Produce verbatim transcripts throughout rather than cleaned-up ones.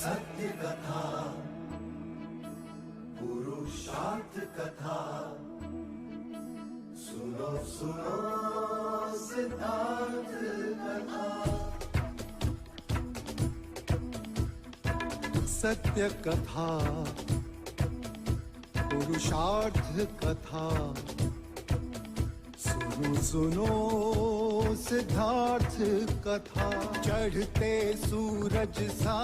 सत्य कथा, पुरुषार्थ कथा, सुनो सुनो सिद्धार्थ कथा। सत्य कथा, पुरुषार्थ कथा, सुनो सुनो सिद्धार्थ कथा। चढ़ते सूरज सा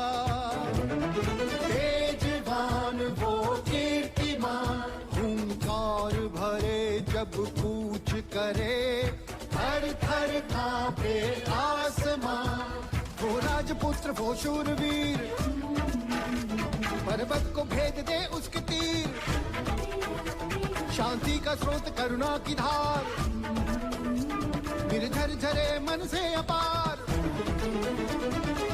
तेजवान वो कीर्तिमान, हुंकार भरे जब कूच करे, थर थर कांपे आसमां। वो राजपुत्र वो शूरवीर, पर्वत को भेद दे उसके तीर, शांति का स्रोत करुणा की धार, निर्झर झरे मन से अपार।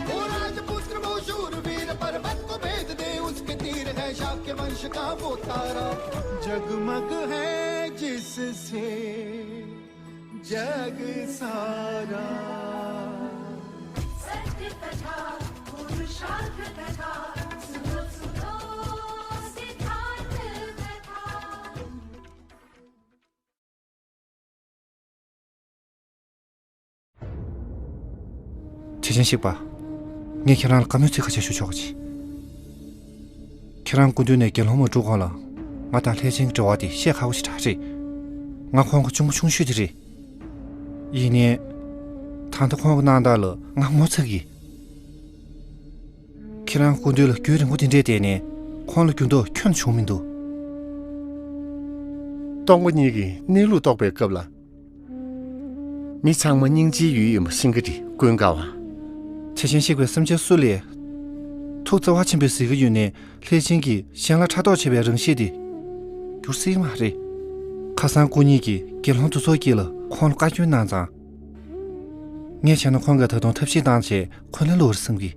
वो राजपुत्र वो शूरवीर, पर्वत को भेद दे उसके तीर, है शाक्य वंश का वो तारा, जगमग है जिससे जग सारा। सत्य कथा, पुरुषार्थ कथा, सुनो सुनो सिद्धार्थ कथा। བྱས་ཙང་གཅེན་གཅུང་ཞིག་པ། ངས་ཁྱེད་རང་ལ་བཀའ་མོལ་ཚིག་ཁ་ཤས་ཞུ་ཆོག་གི། ཁྱེད་རང་སྐུ་མདུན་ནས་དགེ་སློང་མ་སྒྲུབ་གོང་ལ། ང་དང་ལྷས་བྱིན་གྱི་འབྲེལ་བ་དེ་བཤད་ཁག་པོ་ཞིག་རེད། ང་ཁོང་གི་གཅུང་པོ་ཆུང་ཤོས་དེ་རེད། ཡིན་ནའི། ད་ལྟ་ཁོང་གི་གནང་སྟངས་ལ་ང་ངོ་ཚ་གི། ཁྱེད་རང་སྐུ་མདུན་ལ་རྒྱུན་རིང་པོ་དེ་འདྲས་བསྡད་ནའི་ཁོང་ལ་འགྱུར་ལྡོག་ཁྱོན་བྱུང་མི་འདུག། སྟོང་པ་ཉིད་ཀྱི་གནས་ལུགས་རྟོགས་པའི་སྐབས་ལ། མི་ཚང་མ་སྙིང་རྗེའི་ཡུལ་ཡིན་པ་ཤེས་ཀྱི་རེད། ཀུན་དགའ་བ། བྱས་ཙང་གཅེན་གཅུང་སེམས་ཅན་སུ་ལ་ཐུགས་བརྩེ་བ་ཆེན་པོས་གཟིགས་ཀྱི་ཡོད་ནའི། ལྷས་བྱིན་གྱིས་གཞན་ལ་ཕྲག་དོག་བྱེད་པའི་རང་གཤིས་དེ་འགྱུར་སྲིད་མ་རེད། ཁ་སང་སྐུ་ཉིད་ཀྱིས་དགེ་སློང་དེ་ཚོ་དཀྱིལ་ལ་ཁོང་ལ་བཀའ་བཀྱོན་གནང་ཙང་། ངས་བྱས་ན་ཁོང་གིས་ད་དུང་ཐབས་ཤེས་བཏང་བྱས་འཁོན་ལན་སློག་རེད་བསམ་གི།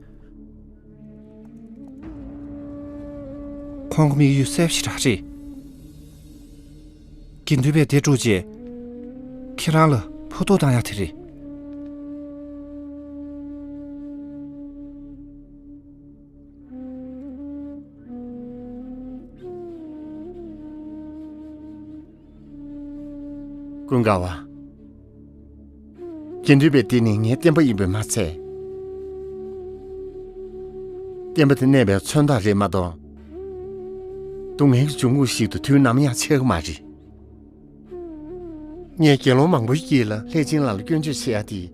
ཁོང་གི་དམིགས་ཡུལ་གསལ་པོ་ཞེ་དྲག་རེད། དགེ་འདུན་པས་དེ་དཀྲུགས་རྗེས། ཁྱེད་རང་ལ་ཕོག་ཐུག་བཏང་ཡག་དེ་རེད། ཀུན་དགའ་བ། དགེ་འདུན་པས་འདི་ནི་ངའི་བསྟན་པ་ཡིན་པས་མ་ཚད། བསྟན་པ་དེ་གནས་པའི་མཚོན་རྟགས་རེད་མ་གཏོགས། སྡུག་བསྔལ་གྱི་འབྱུང་ཁུངས་ཤིག་ཏུ་དུས་ནམ་ཡང་ཆགས་ཀྱི་མ་རེད། ངས་དགེ་སློང་མང་པོའི་དཀྱིལ་ལ་ལྷས་བྱིན་ལགས་ལ་སྐྱོན་བརྗོད་བྱེད་ཡ་དེ།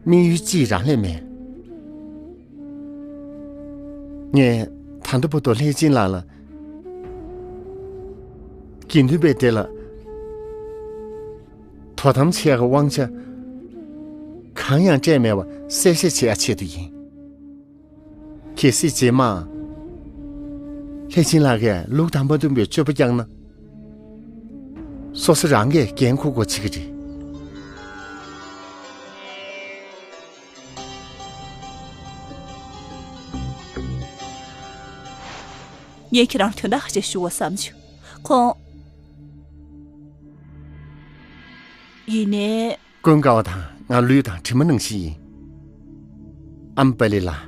དམིགས་ཡུལ་གཅིག་རང་ལས་མེད། ངས་ད་ལྟ་བར་དུ་ལྷས་བྱིན་ལགས་ལ། དགེ་འདུན་པའི་སྡེ་ལ་དོ་དམ་བྱེད་ཡག་དབང་ཆ་གང་ཡང་སྤྲད་མེད་པ་གསལ་བཤད་བྱེད་ཡག་ཆེད་དུ་ཡིན། གལ་སྲིད་རྗེས་མ་ལྷས་བྱིན་ལགས་ཀྱིས་ལུགས་དང་མ་མཐུན་པའི་སྤྱོད་པ་བསྐྱངས་ན། སོ་སོ་རང་གིས་འགན་འཁུར་དགོས་བྱེད་ཀྱི་རེད། ངས་ཁྱེད་རང་ལ་དོན་དག་ཁ་ཤས་ཞུ་བ་བསམ་བྱུང་། ཁོང་། ཡིན་ནའི། ཀུན་དགའ་བ་དང་ང་ལུས་དང་གྲིབ་མ་ནང་བཞིན་ཡིན། ཨམ་པ་ལི་ལགས།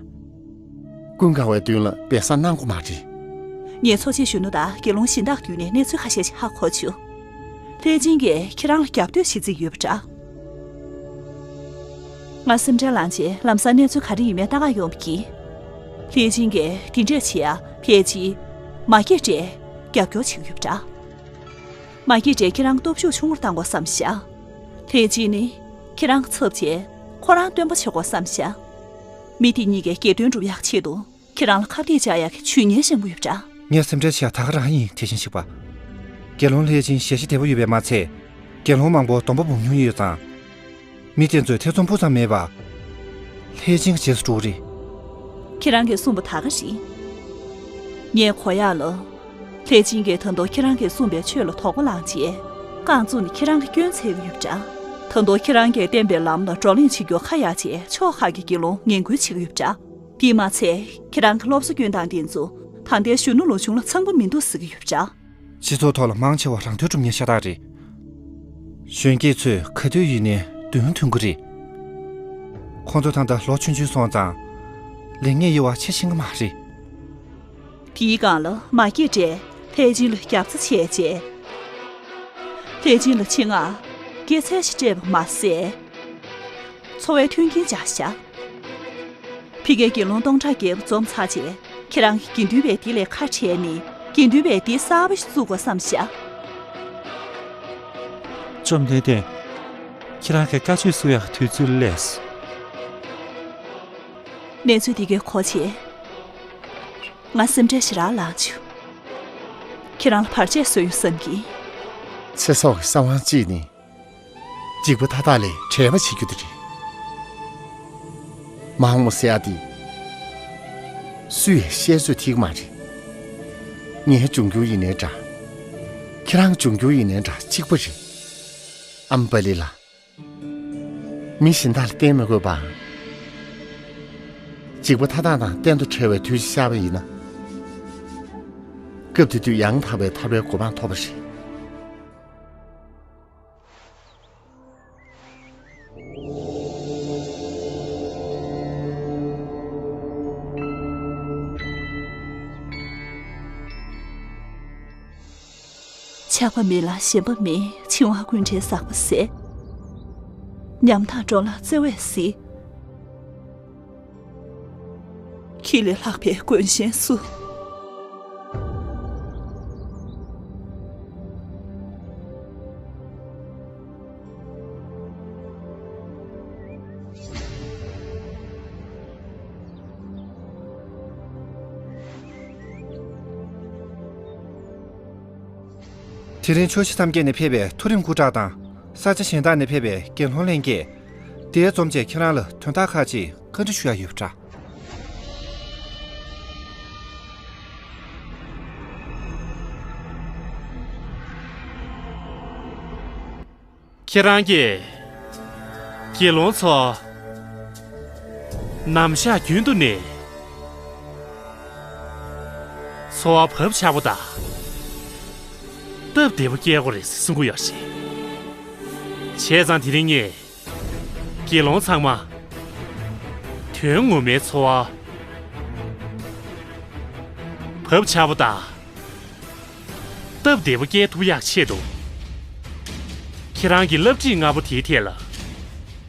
ཀུན་དགའ་བའི་མདུན་ལ་སྦས་གསང་གནང་དགོས་མ་རེད། ངས་ཚོགས་ཆེན་གཞོན་ནུ་དང་དགེ་སློང་གཞན་དག་བརྒྱུད་ནས་གནས་ཚུལ་ཁ་ཤས་ཤིག་ཧ་གོ་བྱུང་། ལྷས་བྱིན་གྱིས་ཁྱེད་རང་ལ་རྒྱབ་གཏོད་བྱེད་རྩིས་ཡོད་པ་འདྲ། ང་སེམས་ཁྲལ་ལངས་རྗེས་ལམ་སང་གནས་ཚུལ་ག་རེ་ཡིན་མིན་ལྟ་ག་ཡོང་བ་ཡིན། ལྷས་བྱིན་གྱིས་དེ་འདྲས་བྱེད་ཡ་ཕལ་ཆེར་མ་སྐྱེས་དགྲས་རྒྱབ་སྐྱོར་བྱེད་ཀྱི་ཡོད་པ་འདྲ། མ་སྐྱེས་དགྲས་ཁྱེད་རང་སྟོབས་ཤུགས་ཆུང་ངུར་བཏང་དགོས་བསམ་ཤག། ལྷས་བྱིན་ནི་ཁྱེད་རང་གི་ཚབ་བྱས་ཁོ་རང་སྟོན་པ་བྱེད་དགོས་བསམ་ཤག། མི་དེ་གཉིས་ཀས་རྒྱལ་དོན་སྒྲུབ་ཡག་ཆེད་དུ་ཁྱེད་རང་ལ་ཁ་གཏད་བཅག་ཡག་གི་ཇུས་ངན་བཞེངས་ཀྱི་ཡོད་པ་འདྲ། ངས་སེམས་ཁྲལ་བྱེད་ཡ་ད་ག་རང་ཡིན། དེ་བཞིན་གཤེགས་པ། དགེ་སློང་ལྷས་བྱིན་ཞལ་བཞེས་བདེ་པོ་ཡོད་པས་མ་ཚད། དགེ་སློང་མང་པོ་སྡོམ་པ་འབུམ་ཉུང་ཡོད་ཙང་། མི་དེ་ཚོས་ཐེ་ཚོམ་སྤུ་ཙམ་མེད་པར་ལྷས་བྱིན་གྱི་རྗེས་སུ་འགྲོ་གི་རེད། ཁྱེད་རང་གིས་གསུངས་པ་ད་ག་རེད། ངས་གོ་ཡག་ལ། ལྷས་བྱིན་གྱིས་ད་དུང་ཁྱེད་རང་གིས་གསུངས་པའི་ཆོས་ལ་དོགས་པ་ལངས་རྗེས། རྐང་བཙུགས་ནས་ཁྱེད་རང་གི་སྐྱོན་འཚོལ་གྱི་ཡོད་པ་འདྲ། ད་དུང་ཁྱེད་རང་གིས་བསྟན་པའི་ལམ་ལ་བགྲོ་གླེང་བྱེད་རྒྱུ་ཁ་ཡག་བྱས་ཕྱོགས་ཁག་གི་དགེ་སློང་ངན་སྐུལ་བྱེད་ཀྱི་ཡོད་པ་འདྲ། དེས་མ་ཚད་ཁྱེད་རང་གི་སློབ་གསོ་སྐྱོན་སྟངས་དེ་ཚོ་ད་ལྟའི་གཞོན་ནུ་ལོ་ཆུང་ལ་འཚམ་པོ་མི་འདུག་ཟེར་གྱི་ཡོད་པ་འདྲ། སྤྱི་ཚོགས་ཐོག་ལ་མང་ཆེ་བ་རང་དོན་སྒྲུབ་མཁན་ཤ་སྟག་རེད། གཞོན་སྐྱེས་ཚོས་ག་དུས་ཡིན་ནའི་མདུན་ཐོན་གྱི་རེད། ཁོང་ཚོ་ད་ལྟ་ལོ་ཆུང་ཆུང་སོང་ཙང་། ལེགས་ཉེས་དབྱེ་བ་ཕྱེ་ཤེས་ཀྱི་མ་རེད། དེའི་སྒང་ལ་མ་སྐྱེས་དགྲས་ལྷས་སྦྱིན་ལ་རྒྱབ་རྩ་བྱས་རྗེས། ལྷས་སྦྱིན་ལ་ཆེད་མངགས་སྐྱེད་ཚལ་ཞིག་སྤྲད་པ་མ་ཟད། འཚོ་བའི་མཐུན་རྐྱེན་སྦྱར་བཞག་ཕ་གིའི་དགེ་སློང་སྟོང་ཕྲག་བརྒྱད་པོ་འཛོམས་ཚར་རྗེས་ཁྱེད་རང་གིས་དགེ་འདུན་པའི་སྡེ་ལས་ཁ་བྲལ་ནས་དགེ་འདུན་པའི་སྡེ་གསར་པ་ཞིག་བཙུགས་དགོས་བསམ་བཞག་བཅོམ་ལྡན་འདས། ཁྱེད་རང་གིས་བཀའ་ཆོས་གསུང་ཡག་དུས་ཚོད་སླེབས་སོང་། གནས་ཚུལ་འདི་གའི་གོ་རྗེས། ང་སེམས་ཁྲལ་ཞེ་དྲག་ལངས་བྱུང་། ཁྱེད་རང་ལ་བར་ཆད་བཟོས་ཡོད་བསམ་གྱིས། ཚེ་སྲོག་གི་གསང་བ་གཅིག་ནི། འཇིགས་པ་མཐའ་དག་ལས་བྲལ་བ་བྱེད་རྒྱུ་དེ་རེད། མ་འོངས་པ་ཟེར་ཡག་དེ། སུས་ཡང་བཤད་ཚོད་ཐིག་མ་རེད། ངའི་འབྱུང་འགྱུར་ཡིན་ནའི་འདྲ། ཁྱེད་རང་འབྱུང་འགྱུར་ཡིན་ནའི་འདྲ་གཅིག་པ་རེད། ཨམ་པ་ལི་ལགས། མི་གཞན་དག་ལ་བརྟེན་མི་དགོས་པ། འཇིགས་པ་མཐའ་དག་དང་གཏན་དུ་བྲལ་བའི་དུས་ཤིག་ཤར་བ་ཡིན་ན། སྐབས་དེ་དུས་ཡང་དག་པའི་ཐར་པའི་གོ་འཕང་ཐོབ་པ་རེད། ཆགས་པ་མེད་ལ་ཞེན་པ་མེད། འཆིང་བ་ཀུན་བྲལ་ཟག་པ་ཟད། ཉམ་ཐག་འགྲོ་ལ་བརྩེ་བས་གཟིགས། ཁྱེད་ལས་ལྷག་པའི་མགོན་གཞན་སུ། དེ་རིང་ཕྱོགས་བཞི་མཚམས་བརྒྱད་ནས་ཕེབས་པའི་མཐོ་རིམ་སྐུ་དྲག་དང་ས་ཆ་གཞན་དག་ནས་ཕེབས་པའི་དགེ་སློང་ལྷན་རྒྱས། འདིར་འཛོམས་བྱས་ཁྱེད་རང་ལ་དོན་དག་ཁག་ཅིག་བཀའ་འདྲི་ཞུ་ཡ་ཡོད་པ་འདྲ། ཁྱེད་རང་གིས་དགེ་སློང་ཚོ་ནམ་ཞག་རྒྱུན་དུ་ནས་འཚོ་བ་བབ་ཆགས་པོ་དང་སྟབས་བདེ་པོ་སྐྱེལ་དགོས་རེད་ཟེར་གསུང་གི་ཡོད་རེད། བྱས་ཙང་དེ་རིང་ངས་དགེ་སློང་ཚང་མ་དོན་ངོ་མའི་འཚོ་བ་བབ་ཆགས་པོ་དང་སྟབས་བདེ་པོ་སྐྱེལ་ཐུབ་ཡག་ཆེད་དུ། ཁྱེད་རང་གི་བསླབ་ཁྲིད་ལྔ་པོ་དེའི་ཐད་ལ་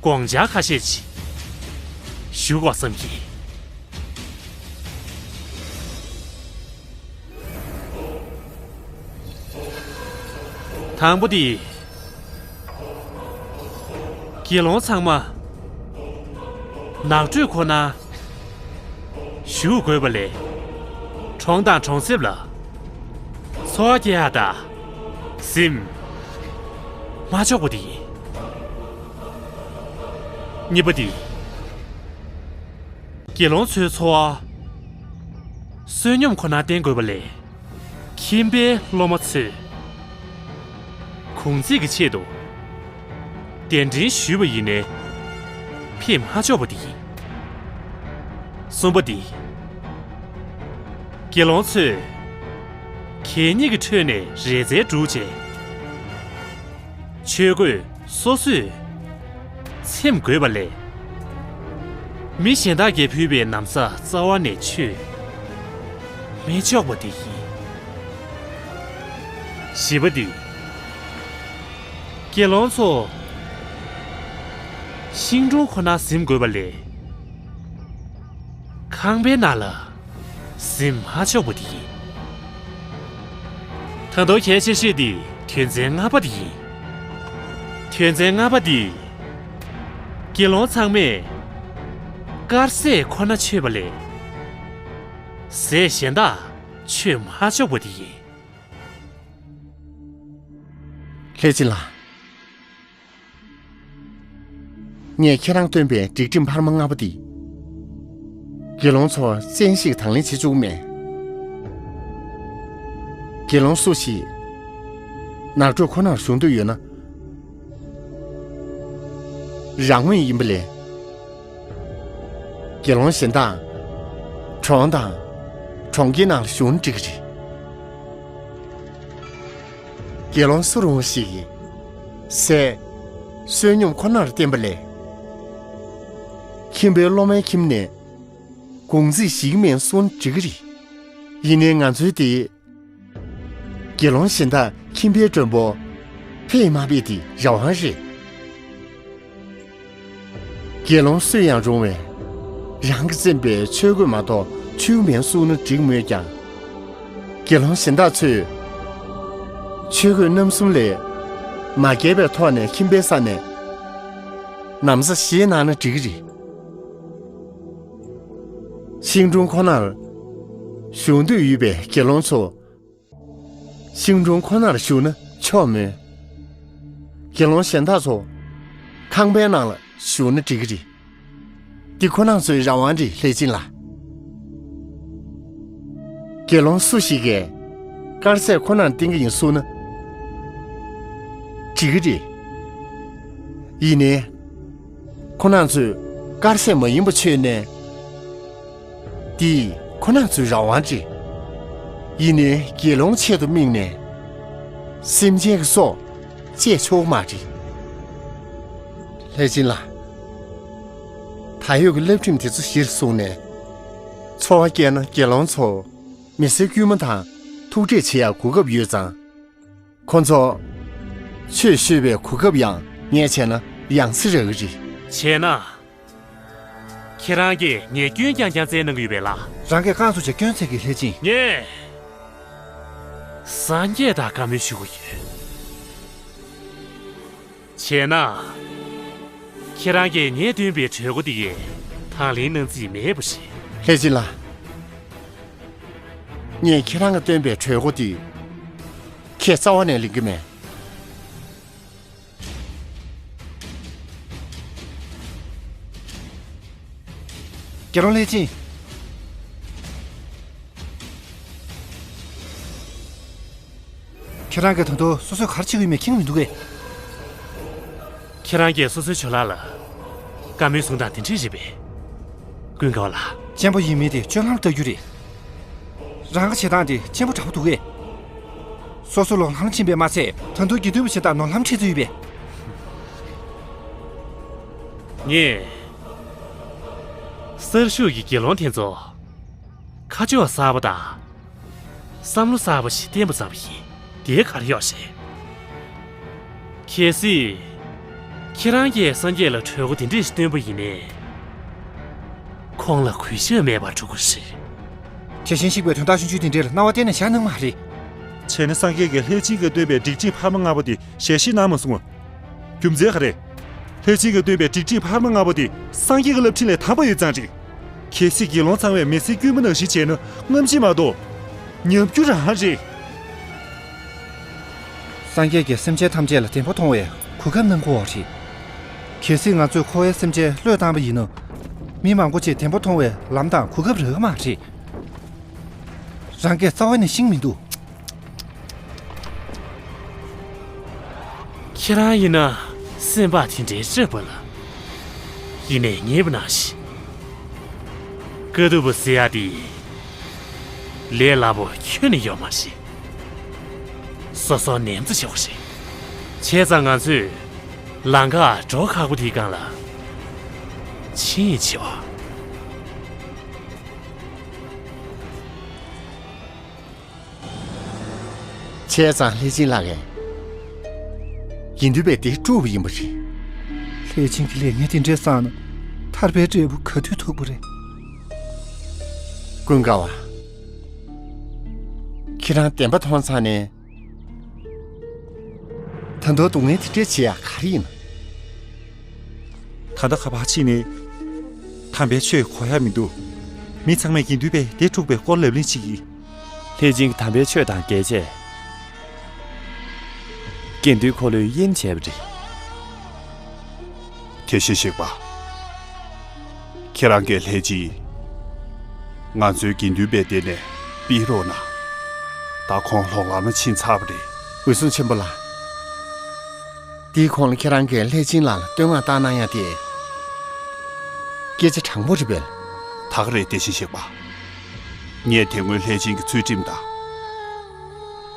དགོངས་འཆར་ཁ་ཤས་ཅིག་ཞུ་དགོས་བསམ་གྱི། དང་པོ་དེ། དགེ་སློང་ཚང་མ་ནགས་ཁྲོད་ཁོ་ན་བཞུགས་དགོས་པ་ལས། གྲོང་དང་གྲོང་གསེབ་ལ་འཚོ་བ་སྐྱེལ་ཡག་དང་གཟིམ་མ་འཇོག་པ་དེ་ཡིན། གཉིས་པ་དེ། དགེ་སློང་ཚོའི་འཚོ་བ་བསོད་སྙོམས་ཁོ་ན་བསྟེན་དགོས་པ་ལས། ཁྱིམ་པའི་སློབ་མ་ཚོས་གུང་ཚིགས་ཀྱི་ཆེད་དུ་གདན་འདྲེན་ཞུས་པ་ཡིན་ནའི་ཕེབས་མ་ཆོག་པ་དེ་ཡིན། གསུམ་པ་དེ། དགེ་སློང་ཚོས་གད་སྙིགས་ཀྱི་ཁྲོད་ནས་རེ་རྩལ་སྒྲུབ་བྱས། ཆོས་གོས་སོ་སོས་ཚིམ་དགོས་པ་ལས། མི་གཞན་དག་གིས་ཕུལ་བའི་ན་བཟའ་རྩ་བ་ནས་མཆོད་མི་ཆོག་པ་དེ་ཡིན། བཞི་པ་དེ། དགེ་སློང་ཚོ་ཤིང་དྲུང་ཁོ་ན་གཟིམ་དགོས་པ་ལས། ཁང་པའི་ནང་ལ་གཟིམ་མ་ཆོག་པ་དེ་ཡིན། ད་དུང་གལ་ཆེ་ཤོས་དེ་དོན་ཚན་ལྔ་པ་དེ་ཡིན། དོན་ཚན་ལྔ་པ་དེ། དགེ་སློང་ཚང་མས་དཀར་ཟས་ཁོ་ན་མཆོད་པ་ལས། ཟས་གཞན་དག་མཆོད་མ་ཆོག་པ་དེ་ཡིན། ལྷས་སྦྱིན་ལགས། ངས་ཁྱེད་རང་བཏོན་པའི་སྒྲིག་ཁྲིམས་འཕར་མ་ལྔ་པོ་འདི། དགེ་སློང་ཚོར་བཙན་ཞིག་དང་ལེན་བྱེད་བཅུག་མེད། དགེ་སློང་སུ་ཞིག་ནགས་ཁྲོད་ཁོ་ནར་བཞུགས་འདོད་ཡོད་ན། རང་མོས་ཡིན་པ་ལས། དགེ་སློང་གཞན་དག་གྲོང་དང་གྲོང་ཁྱེར་ནང་ལ་བཞུགས་ན་འགྲིག་གི་རེད། དགེ་སློང་སུ་རུང་བ་ཞིག་གིས་ཟས་བསོད་སྙོམས་ཁོ་ནར་བརྟེན་པ་ལས། ཁྱིམ་པའི་སློབ་མའི་ཁྱིམ་ནས་ དགོང་ཚིགས་ཞིག་མིན་གསུང་འགྲིག་གི་རེད། ཡིན་ནའི་ང་ཚོའི་དེ། དགེ་སློང་གཞན་དག་ཁྱིམ་པའི་མགྲོན་པོ་ཕེབས་མ་ཕེབས་དེ་རང་དབང་རེད། དགེ་སློང་སུ་ཡང་རུང་བས་རང་གིས་བཙེམས་པའི་ཆོས་གོས་མ་གཏོགས་ཕྱུགས་མིན་གསུང་ན་འགྲིག་མོད་ཀྱང་། དགེ་སློང་གཞན་དག་ཚོས་ཆོས་གོས་རྣམ་གསུམ་ལས་མ་བརྒལ་བའི་ཐོག་ནས་ཁྱིམ་པའི་ས་ནས་ན་བཟའ་བཞེས་གནང་ན་འགྲིག་གི་རེད། ཤིང་དྲུང་ཁོ་ནར་བཞུགས་འདོད་ཡོད་པའི་དགེ་སློང་ཚོ། ཤིང་དྲུང་ཁོ་ནར་བཞུགས་ན་ཆོག་མོད། དགེ་སློང་གཞན་དག་ཚོ་ཁང་པའི་ནང་ལ་བཞུགས་ན་འགྲིག་གི་རེད། འདི་ཁོ་རང་ཚོའི་རང་དབང་རེད། ལྷས་སྦྱིན་ལགས། དགེ་སློང་སུ་ཞིག་གིས་དཀར་ཟས་ཁོ་ནར་བསྟེན་གྱི་ཡིན་གསུངས་ན་འགྲིག་གི་རེད། ཡིན་ནའི། ཁོ་རང་ཚོས་དཀར་ཟས་མ་ཡིན་པ་མཆོད་ནས། འདི་ཁོ་རང་ཚོའི་རང་དབང་རེད། ཡིན་ནའི་དགེ་སློང་ཆེད་དུ་དམིགས་ནས་སེམས་ཅན་གྱི་སྲོག་བཅད་ཆོག་མ་རེད། ལྷས་སྦྱིན་ལགས། ད་ཡོད་ཀྱི་བསླབ་ཁྲིམས་དེ་ཚོ་གཞིར་བཟུང་ནས་འཚོ་བ་སྐྱེལ་ན་དགེ་སློང་ཚོ་མི་སེར་དཀྱུས་མ་དང་ཐུག་འཕྲད་བྱེད་ཡག་གོ་སྐབས་ཡོད་ཙང་། ཁོ་ཚོ་ཆོས་ཞུས་པའི་གོ་སྐབས་ཡང་ངས་བྱས་ན་ཡང་སེ་རག་གི་རེད། བྱས་ན། ཁྱེད་རང་གིས་ངས་སྐྱོན་རྐྱང་རྐྱང་བཙལ་གནང་གི་ཡོད་པས་ལགས། རང་གིས་རྐང་བཙུགས་བྱས་སྐྱོན་འཚོལ་གྱི་ལྷས་སྦྱིན། ངས་སངས་རྒྱས་དང་བཀའ་མོལ་ཞུ་གི་ཡོད། བྱས་ན། ཁྱེད་རང་གིས་ངས་བཏོན་པའི་གྲོས་འགོ་འདི་ཡིས་དང་ལེན་གནང་རྩིས་མེད་པ་རེད། ལྷས་སྦྱིན་ལགས། ངས་ཁྱེད་རང་གིས་བཏོན་པའི་གྲོས་འགོ་འདི་ཁྱེད་རྩ་བ་ནས་ལེན་གྱི་མེད། དགེ་སློང་ལྷས་སྦྱིན། ཁྱེད་རང་གིས་ད་དུང་སོ་སོས་ག་རེ་བྱེད་ཀྱི་ཡོད་མེད་མཁྱེན་གྱི་མི་འདུག་གས། ཁྱེད་རང་གིས་སོ་སོའི་ཇོ་ལགས་ལ་བཀའ་མོལ་གསུང་སྟངས་དེ་འདྲས་རེད་པས། ཀུན་དགའ་བ་ལགས། གཅེན་པོ་ཡིན་མིན་དེ་སྤྱོད་ལམ་ལ་ལྟ་རྒྱུ་རེད། རང་གི་བྱེད་སྟངས་དེ་གཅེན་པོ་འདྲ་པོ་འདུག་གས། སོ་སོ་ལོག་ལམ་ཕྱིན་པས་མ་ཚད་ད་དུང་དགེ་འདུན་པ་གཞན་དག་ནོར་ལམ་ཁྲིད་ཀྱི་ཡོད་པས། ངས་གསར་ཞུགས་ཀྱི་དགེ་སློང་དེ་ཚོ་ཁ་ཕྱོགས་གསར་པ་དང་། བསམ་བློ་གསར་པ་ཞིག་བསྟན་པ་ཙམ་ཡིན། དེ་ག་རེ་ཡོད་རེད། གལ་སྲིད་ཁྱེད་རང་གིས་སངས་རྒྱས་ལ་གྲོས་འགོ་དེ་འདྲས་ཞིག་བཏོན་པ་ཡིན་ནའི། ཁོང་ལ་གུས་ཞབས་མེད་པར་འགྲོ་གི་རེད། དེ་བཞིན་གཤེགས་པའི་དོན་དག་ཆུང་ཆུང་དེ་འདྲས་ལ་རྣ་བ་གཏད་ནས་བཞག་གནང་མ་རེད། བྱས་ན་སངས་རྒྱས་ཀྱིས་ལྷས་སྦྱིན་གྱིས་བཏོན་པའི་སྒྲིག་ཁྲིམས་འཕར་མ་ལྔ་པོ་དེ་ཞལ་བཞེས་གནང་མ་སོང་ངམ། རྒྱུ་མཚན་ག་རེ། ལྷས་སྦྱིན་གྱིས་བཏོན་པའི་སྒྲིག་ཁྲིམས་འཕར་མ་ལྔ་པོ་དེ་སངས་རྒྱས་ཀྱི་བསླབ་ཁྲིམས་ལས་དམ་པ་ཡོད་ཙང་རེད། གལ་སྲིད་དགེ་སློང་ཚང་མས་མི་སེར་དཀྱུས་མ་ནང་བཞིན་བྱས་ན་རྔམ་བརྗིད་མ་གཏོགས་ཉམས་རྒུད་རང་རེད། སངས་རྒྱས་ཀྱིས་སེམས་ཅན་ཐམས་ཅད་ལ་བདེན་པ་མཐོང་བའི་གོ་སྐབས་གནང་གི་ཡོད་རེད། གལ་སྲིད་ང་ཚོས་འཁོར་བའི་སེམས་ཅན་བློས་བཏང་པ་ཡིན་ན། མི་མང་པོ་ཅིག་བདེན་པ་མཐོང་བའི་ལམ་དང་གོ་སྐབས་རག་གི་མ་རེད། རང་སྐད་རྩ་བ་ནས་ཤེས་མི་འདུག་ཁྱེད་རང་ཡིན་ན་སེམས་པ་དེ་འདྲའི་སྐྱིད་པོ་ལ། ཡིན་ནའི་ངེས་པ་ནང་བཞིན། དཀའ་སྡུག་པོ་ཟེར་ཡ་དེ་ལས་སླ་པོ་ཁྱོན་ནས་ཡོད་མ་རེད། སོ་སོ་ནན་ཙམ་བྱེད་དགོས་རེད། བྱས་ཙང་ང་ཚོས་ལམ་ཁ་འགྲོ་ཁག་པོ་དེའི་སྒང་ལ་ཕྱིན་ཡིན་བྱེད་པ། བྱས་ཙང་ལྷས་སྦྱིན་ལགས་ཀྱིས་དགེ་འདུན་པའི་སྡེ་དཀྲུགས་པ་ཡིན་པ་རེད། ལྷས་སྦྱིན་གྱི་ལས་ངན་དེ་འདྲས་བསགས་ན་ཐར་པའི་འབྲས་བུ་ག་དུས་ཐོབ་ཀྱི་རེད། ཀུན་དགའ་བ། ཁྱེད་རང་བདེན་པ་མཐོང་ཚར་ནས། ད་དུང་སྡུག་བསྔལ་དེ་འདྲས་བྱེད་ཡག་ག་རེ་ཡིན་ནམ། ད་ལྟ་ཁ་པར་ཕྱིན་ནས། དམ་པའི་ཆོས་གོ་ཡག་མི་འདུག་མི་ཚང་མས་དགེ་འདུན་པའི་སྡེ་དཀྲུགས་པའི་སྐོར་ལབ་གླེང་བྱེད་ཀྱི། ལྷས་སྦྱིན་གྱིས་དམ་པའི་ཆོས་དང་འགལ་བྱས། དགེ་འདུན་འཁོར་ལོའི་དབྱེན་བྱས་པ་རེད། དེ་བཞིན་གཤེགས་པ། ཁྱེད་རང་གིས་ལྷས་སྦྱིན། ང་ཚོའི་དགེ་འདུན་པའི་སྡེ་ནས་ཕུད་རོགས་གནང་། ད་ཁོང་ལོག་ལམ་ལ་ཕྱིན་ཚར་བ་རེད། འོད་སྲུང་ཆེན་པོ་ལགས། དེའི་གོང་ལ་ཁྱེད་རང་གིས་ལྷས་སྦྱིན་ལགས་ལ་བསྟོད་བསྔགས་བཏང་གནང་ཡ་དེ། སྐད་ཆ་དྲང་པོ་རེད་པས། ད་ག་རེད། དེ་བཞིན་གཤེགས་པ། ངས་དེ་སྔོན་ལྷས་སྦྱིན་གྱི་ཚུལ་ཁྲིམས་དང་།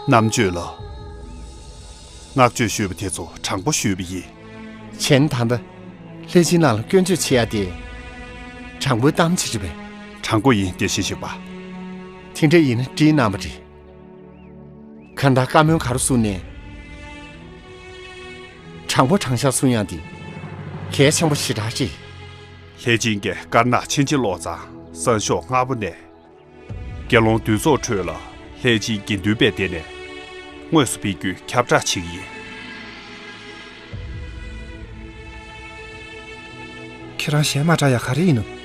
རྣམ་དཔྱོད་ལ་བསྔགས་བརྗོད་ཞུས་པ་དེ་ཚོ་དྲང་པོ་ཞུས་པ་ཡིན། བྱས་ན་ད་ལྟ་ལྷས་སྦྱིན་ལགས་ལ་སྐྱོན་བརྗོད་བྱེད་ཡ་དེ། དྲང་པོའི་གཏམ་ཅིག་རེད་པས། དྲང་པོ་ཡིན། དེ་བཞིན་གཤེགས་པ། དེ་འདྲ་ཡིན་ན་བཀྲིན་གནང་བ་རེད། གང་ལྟར་བཀའ་མོལ་ག་རེ་གསུངས་ནས། དྲང་པོ་དྲང་བཞག་གསུང་ཡག་འདི་གལ་ཆེན་པོ་ཞེ་དྲག་རེད། ལྷས་བྱིན་གྱིས་དཀར་ནག་ཕྱིན་ཅི་ལོག་ཚང་སང་ཞོགས་སྔ་པོ་ནས། དགེ་སློང་འདུས་ཚོགས་ཁྲོད་ལ་ལྷས་བྱིན་དགེ་འདུན་པའི་སྡེ་ནས་དངོས་སུ་ཕེབས་རྒྱུའི་ཁྱབ་བསྒྲགས་བྱེད་ཀྱི་ཡིན། ཁྱེད་རང་གཞས་མ་འཁྲབ་ཡག་ག་རེ་ཡིན་ནམ།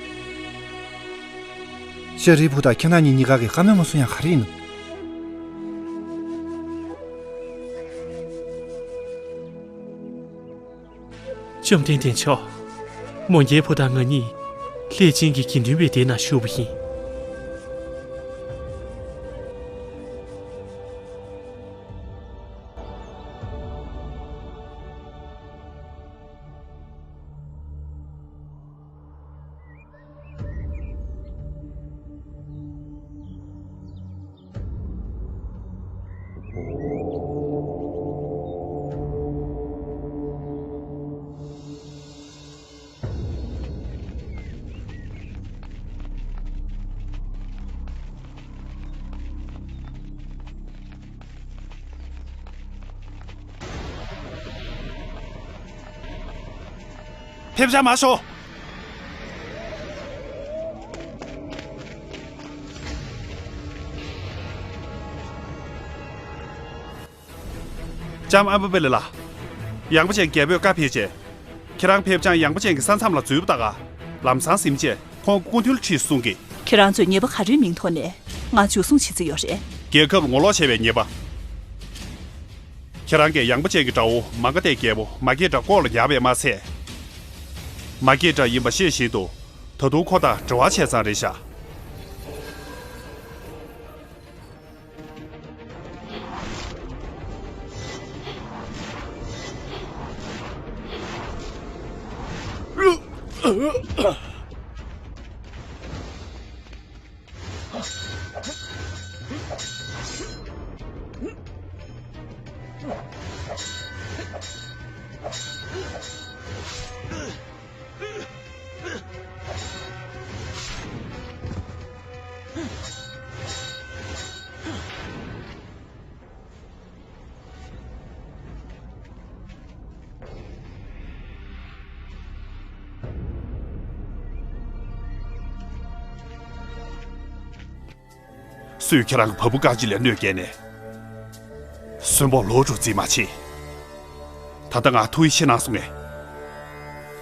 ཤཱ་རིའི་བུ་དང་ཁྱེད་རང་གཉིས་གཉིས་ཀ་གིས་བཀའ་མོལ་མ་གསུང་ཡག་ག་རེ་ཡིན་ནམ། བཅོམ་ལྡན་འདས་མཆོག། མོ་རྒྱལ་བུ་དང་ང་གཉིས་ལྷས་བྱིན་གྱི་དགེ་འདུན་པའི་སྡེ་ན་ཞུགས་པ་ཡིན། ཕེབས་བཞག་མ་ཤོག། ལྕམ་ཨམ་བི་པ་ལི་ལགས། ཡངས་པ་ཅན་རྒྱལ་པོས་བཀའ་ཕེབས་རྗེས། ཁྱེད་རང་ཕེབས་ཅང་ཡངས་པ་ཅན་གྱི་ས་མཚམས་ལ་འཛུལ་བ་ལྟ་ག་ལམ་སང་ཟིན་རྗེས་ཁོང་སྐུ་མདུན་ལ་ཁྲིད་གསུང་གི། ཁྱེད་རང་ཚོས་ཉེས་པ་ག་རེའི་མིང་ཐོག་ནས་ང་འཇུ་བཟུང་བྱེད་རྩིས་ཡོད་རེད། རྒྱལ་ཁབ་ངོ་ལོག་བྱས་པའི་ཉེས་པ། ཁྱེད་རང་གིས་ཡངས་པ་ཅན་གྱི་དགྲ་བོ་མ་ག་དྷའི་རྒྱལ་པོ་མ་སྐྱེས་དགྲ་ལྐོག་ལ་ཉར་བས་མ་ཚད། མ་སྐྱེས་དགྲ་ཡིན་པ་ཤེས་བཞིན་དུ་ད་དུང་ཁོ་དང་འབྲེལ་བ་བྱས་ཙང་རེད་ཤག། སུས་ཁྱེད་རང་གི་བ་སྤུ་རྐང་གཅིག་ལ་གནོད་བསྐྱལ་ནས། གསོན་པོ་ལོག་འགྲོ་རྩིས་མ་བྱེད། ད་ལྟ་ང་ཐུགས་ཡིད་ཆེས་གནང་སོང་ངས།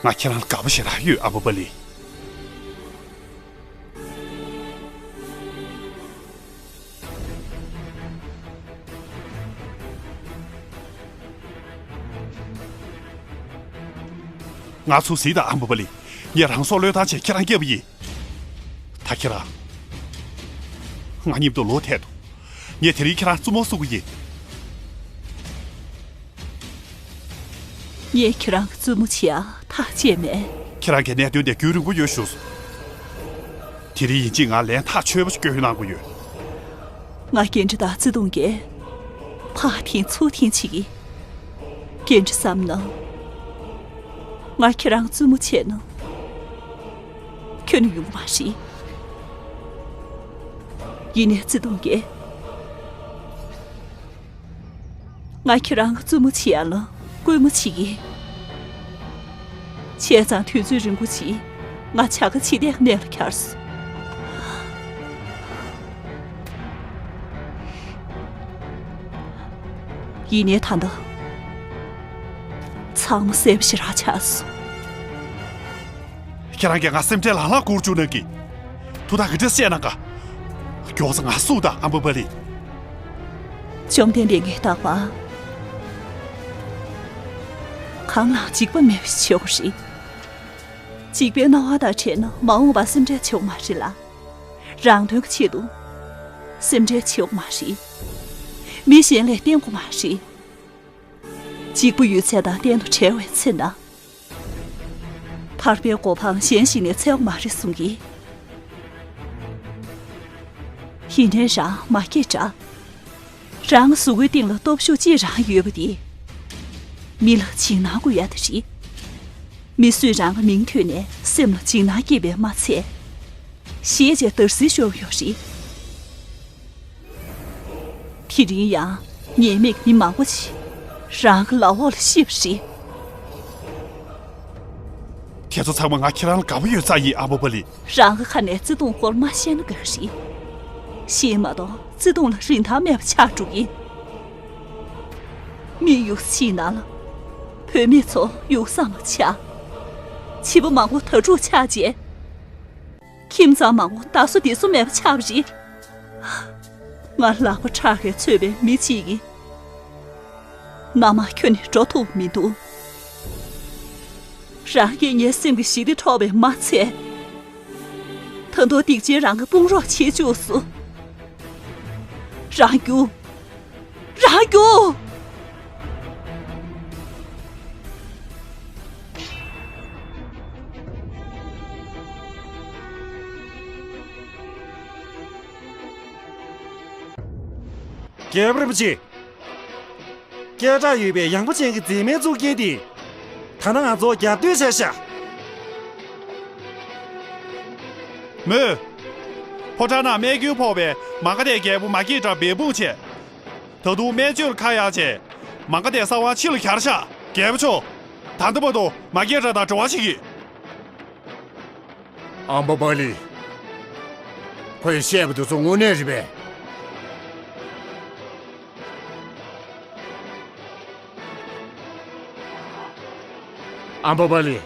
ང་ཁྱེད་རང་ལ་དགའ་པོ་ཞེ་དྲག་ཡོད། ཨམ་བུ་པ་ལི། ང་ཚོ་གཟིགས་དང་། ཨམ་བུ་པ་ལི། ངས་རང་སྲོག་བློས་བཏང་བྱས་ཁྱེད་རང་སྐྱབས་པ་ཡིན། ད་ཁྱེད་རང་ང་མཉམ་དུ་ལོག་ཐད་དོ། ངས་དེ་རིང་ཁྱེད་རང་བཙུན་མོ་བཟོ་གི་ཡིན། ངས་ཁྱེད་རང་གི་བཙུན་མོ་བྱེད་ཡ་ཐག་བཅད་མེད། ཁྱེད་རང་གི་གནད་དོན་དེ་རྒྱུན་རིང་པོ་ཡོད་ཞུ་སོང་། དེ་རིང་ཡིན་གཅིག་ང་ལན་ཐག་ཆོད་པོ་ཞིག་སྐྱོན་གནང་དགོས་ཡོད། ང་གྱེན་དྲི་དང་བརྩེ་དུང་གིས་ཕར་འཐེན་ཚུར་འཐེན་བྱེད་ཀྱི། གྱེན་དྲི་བསམ་ན། ང་ཁྱེད་རང་བཙུན་མོ་བྱས་ན། ཁྱོན་ནས་ཡོང་མ་རེད། ཡིན་ནའི་བརྩེ་དུང་གིས། ང་ཁྱེད་རང་གི་བཙུན་མོ་བྱེད་ཡ་ལ་སྐུལ་མ་བྱེད་ཀྱི། བྱས་ཙང་དུས་ཚོད་རིང་པོ་ཅིག་ང་བྱ་དགའ་བྱེད་བསྡད་གནས་ལ་གྱར་སོང་། ཡིན་ནའི་ད་ལྟ་ཚང་མ་གསལ་པོ་ཞེ་དྲག་ཆགས་སོང་། ཁྱེད་རང་གིས་ང་སེམས་ཁྲལ་ལྷང་ལྷང་སྐོར་བཅུག་གནང་གི། ཐུགས་ཐག་གི་འདྲ་བཤད་གནང་ག་མགྱོགས་ཙམ་ང་བསུ་དང་། ཨམ་བུ་པ་ལི། བཅོམ་ལྡན་འདས་ངས་བརྟག་པ། གང་ལའང་འཇིགས་པ་མེད་པ་ཞིག་བྱེད་དགོས་རེད། འཇིགས་པའི་སྣང་བ་དང་བྲལ་ན་མ་འོངས་པ་སེམས་ཁྲལ་བྱེད་དགོས་མ་རེད་ལ། རང་དོན་གྱི་ཆེད་དུ་སེམས་ཁྲལ་བྱེད་དགོས་མ་རེད། མི་གཞན་ལ་བརྟེན་དགོས་མ་རེད། གཅིག་པུ་ཡོད་ཚད་དང་གཏན་དུ་བྲལ་བའི་ཚེ་ན། ཐར་པའི་གོ་འཕང་གཞན་ཞིག་ནས་འཚོལ་བ་མ་རེད་གསུང་གི། ཡིན་ནའི་རང་མ་སྐྱེས་དགྲ། རང་གཟུགས་པོའི་སྟེང་ལ་སྟོབས་ཤུགས་ཅིག་རང་ཡོད་པ་དེ། མི་ལ་འཇིགས་སྣང་དགོས་ཡ་དེ་རེད། མི་སུས་རང་གི་མིང་ཐོས་ནས་སེམས་ལ་འཇིགས་སྣང་སྐྱེས་པས་མ་ཚད། ཞེས་བྱས་དར་སིལ་ཤོར་ཡོད་རེད། དེ་རིང་ཡང་ཉེས་མེད་མི་མང་པོ་ཞིག་རང་གི་ལག་འོག་ལ་ཤི་བ་རེད། དེ་ཚོ་ཚང་མ་ང་ཁྱེད་རང་ལ་དགའ་པོ་ཡོད་ས་ཡིན། ཨ་མ་པ་ལི། རང་གི་ཁ་ནས་བརྩེ་དུང་སྐོར་མ་བཤད་ན་དགའ་རེད། ཤེས་མ་གཏོགས་བརྩེ་དུང་ལ་རིན་ཐང་མེད་པ་ཆགས་འགྲོ་གི་ཡིན། མི་ཡུགས་ཕྱིན་ན་ལ། བུད་མེད་ཚོ་ཡུགས་སམ་ཆགས། བྱིས་པ་མང་པོ་དྭ་ཕྲུག་ཆགས་རྗེས། ཁྱིམ་ཚང་མང་པོ་བདག་བཟོ་འདི་བཟོ་མེད་པ་ཆགས་པ་རེད། ང་ལག་པ་ཁྲག་གིས་ཚོས་པའི་མི་གཅིག་གིས། མནའ་མ་ཁྱོན་ནས་འགྲོ་ཐུབ་མི་འདུག་རང་གིས་ངའི་སེམས་ཀྱི་ཞི་བདེ་འཕྲོག་པས་མ་ཚད། ད་དུང་སྡིག་ཅན་རང་གི་དཔུང་རོགས་བྱེད་བཅུག་སོང་། རང་རྒྱུགས། རང་རྒྱུགས། རྒྱལ་པོ་རིན་པོ་ཆེ། སྐད་གྲགས་ཡོད་པའི་ཡངས་པ་ཅན་གྱི་མཛེས་མའི་གཙུག་རྒྱན་དེ། ད་ནང་ང་ཚོ་རྒྱབ་གཏོད་བྱས་ཤག་མོས། ཕོ་བྲང་ནང་རྨས་སྐྱོན་ཕོག་པའི་མ་ག་དྷའི་རྒྱལ་པོ་མ་སྐྱེས་དགྲར་འབད་འབུངས་བྱས། ད་དུང་སྨན་བཅོས་ལ་ཁ་གཡར་བྱས། མ་ག་དྷའི་གསང་བ་ཕྱི་ལ་གྱར་ཤག་རྒྱལ་པོ་མཆོག་ད་ལྟ་བར་དུ་མ་སྐྱེས་དགྲ་དང་འབྲེལ་བ་བྱེད་ཀྱི། ཨམ་བྷ་བ་ལི། ཁོས་བཤད་པ་དེ་ཚོ་དངོས་གནས་རེད་པས། ཨམ་བྷ་བ་ལི།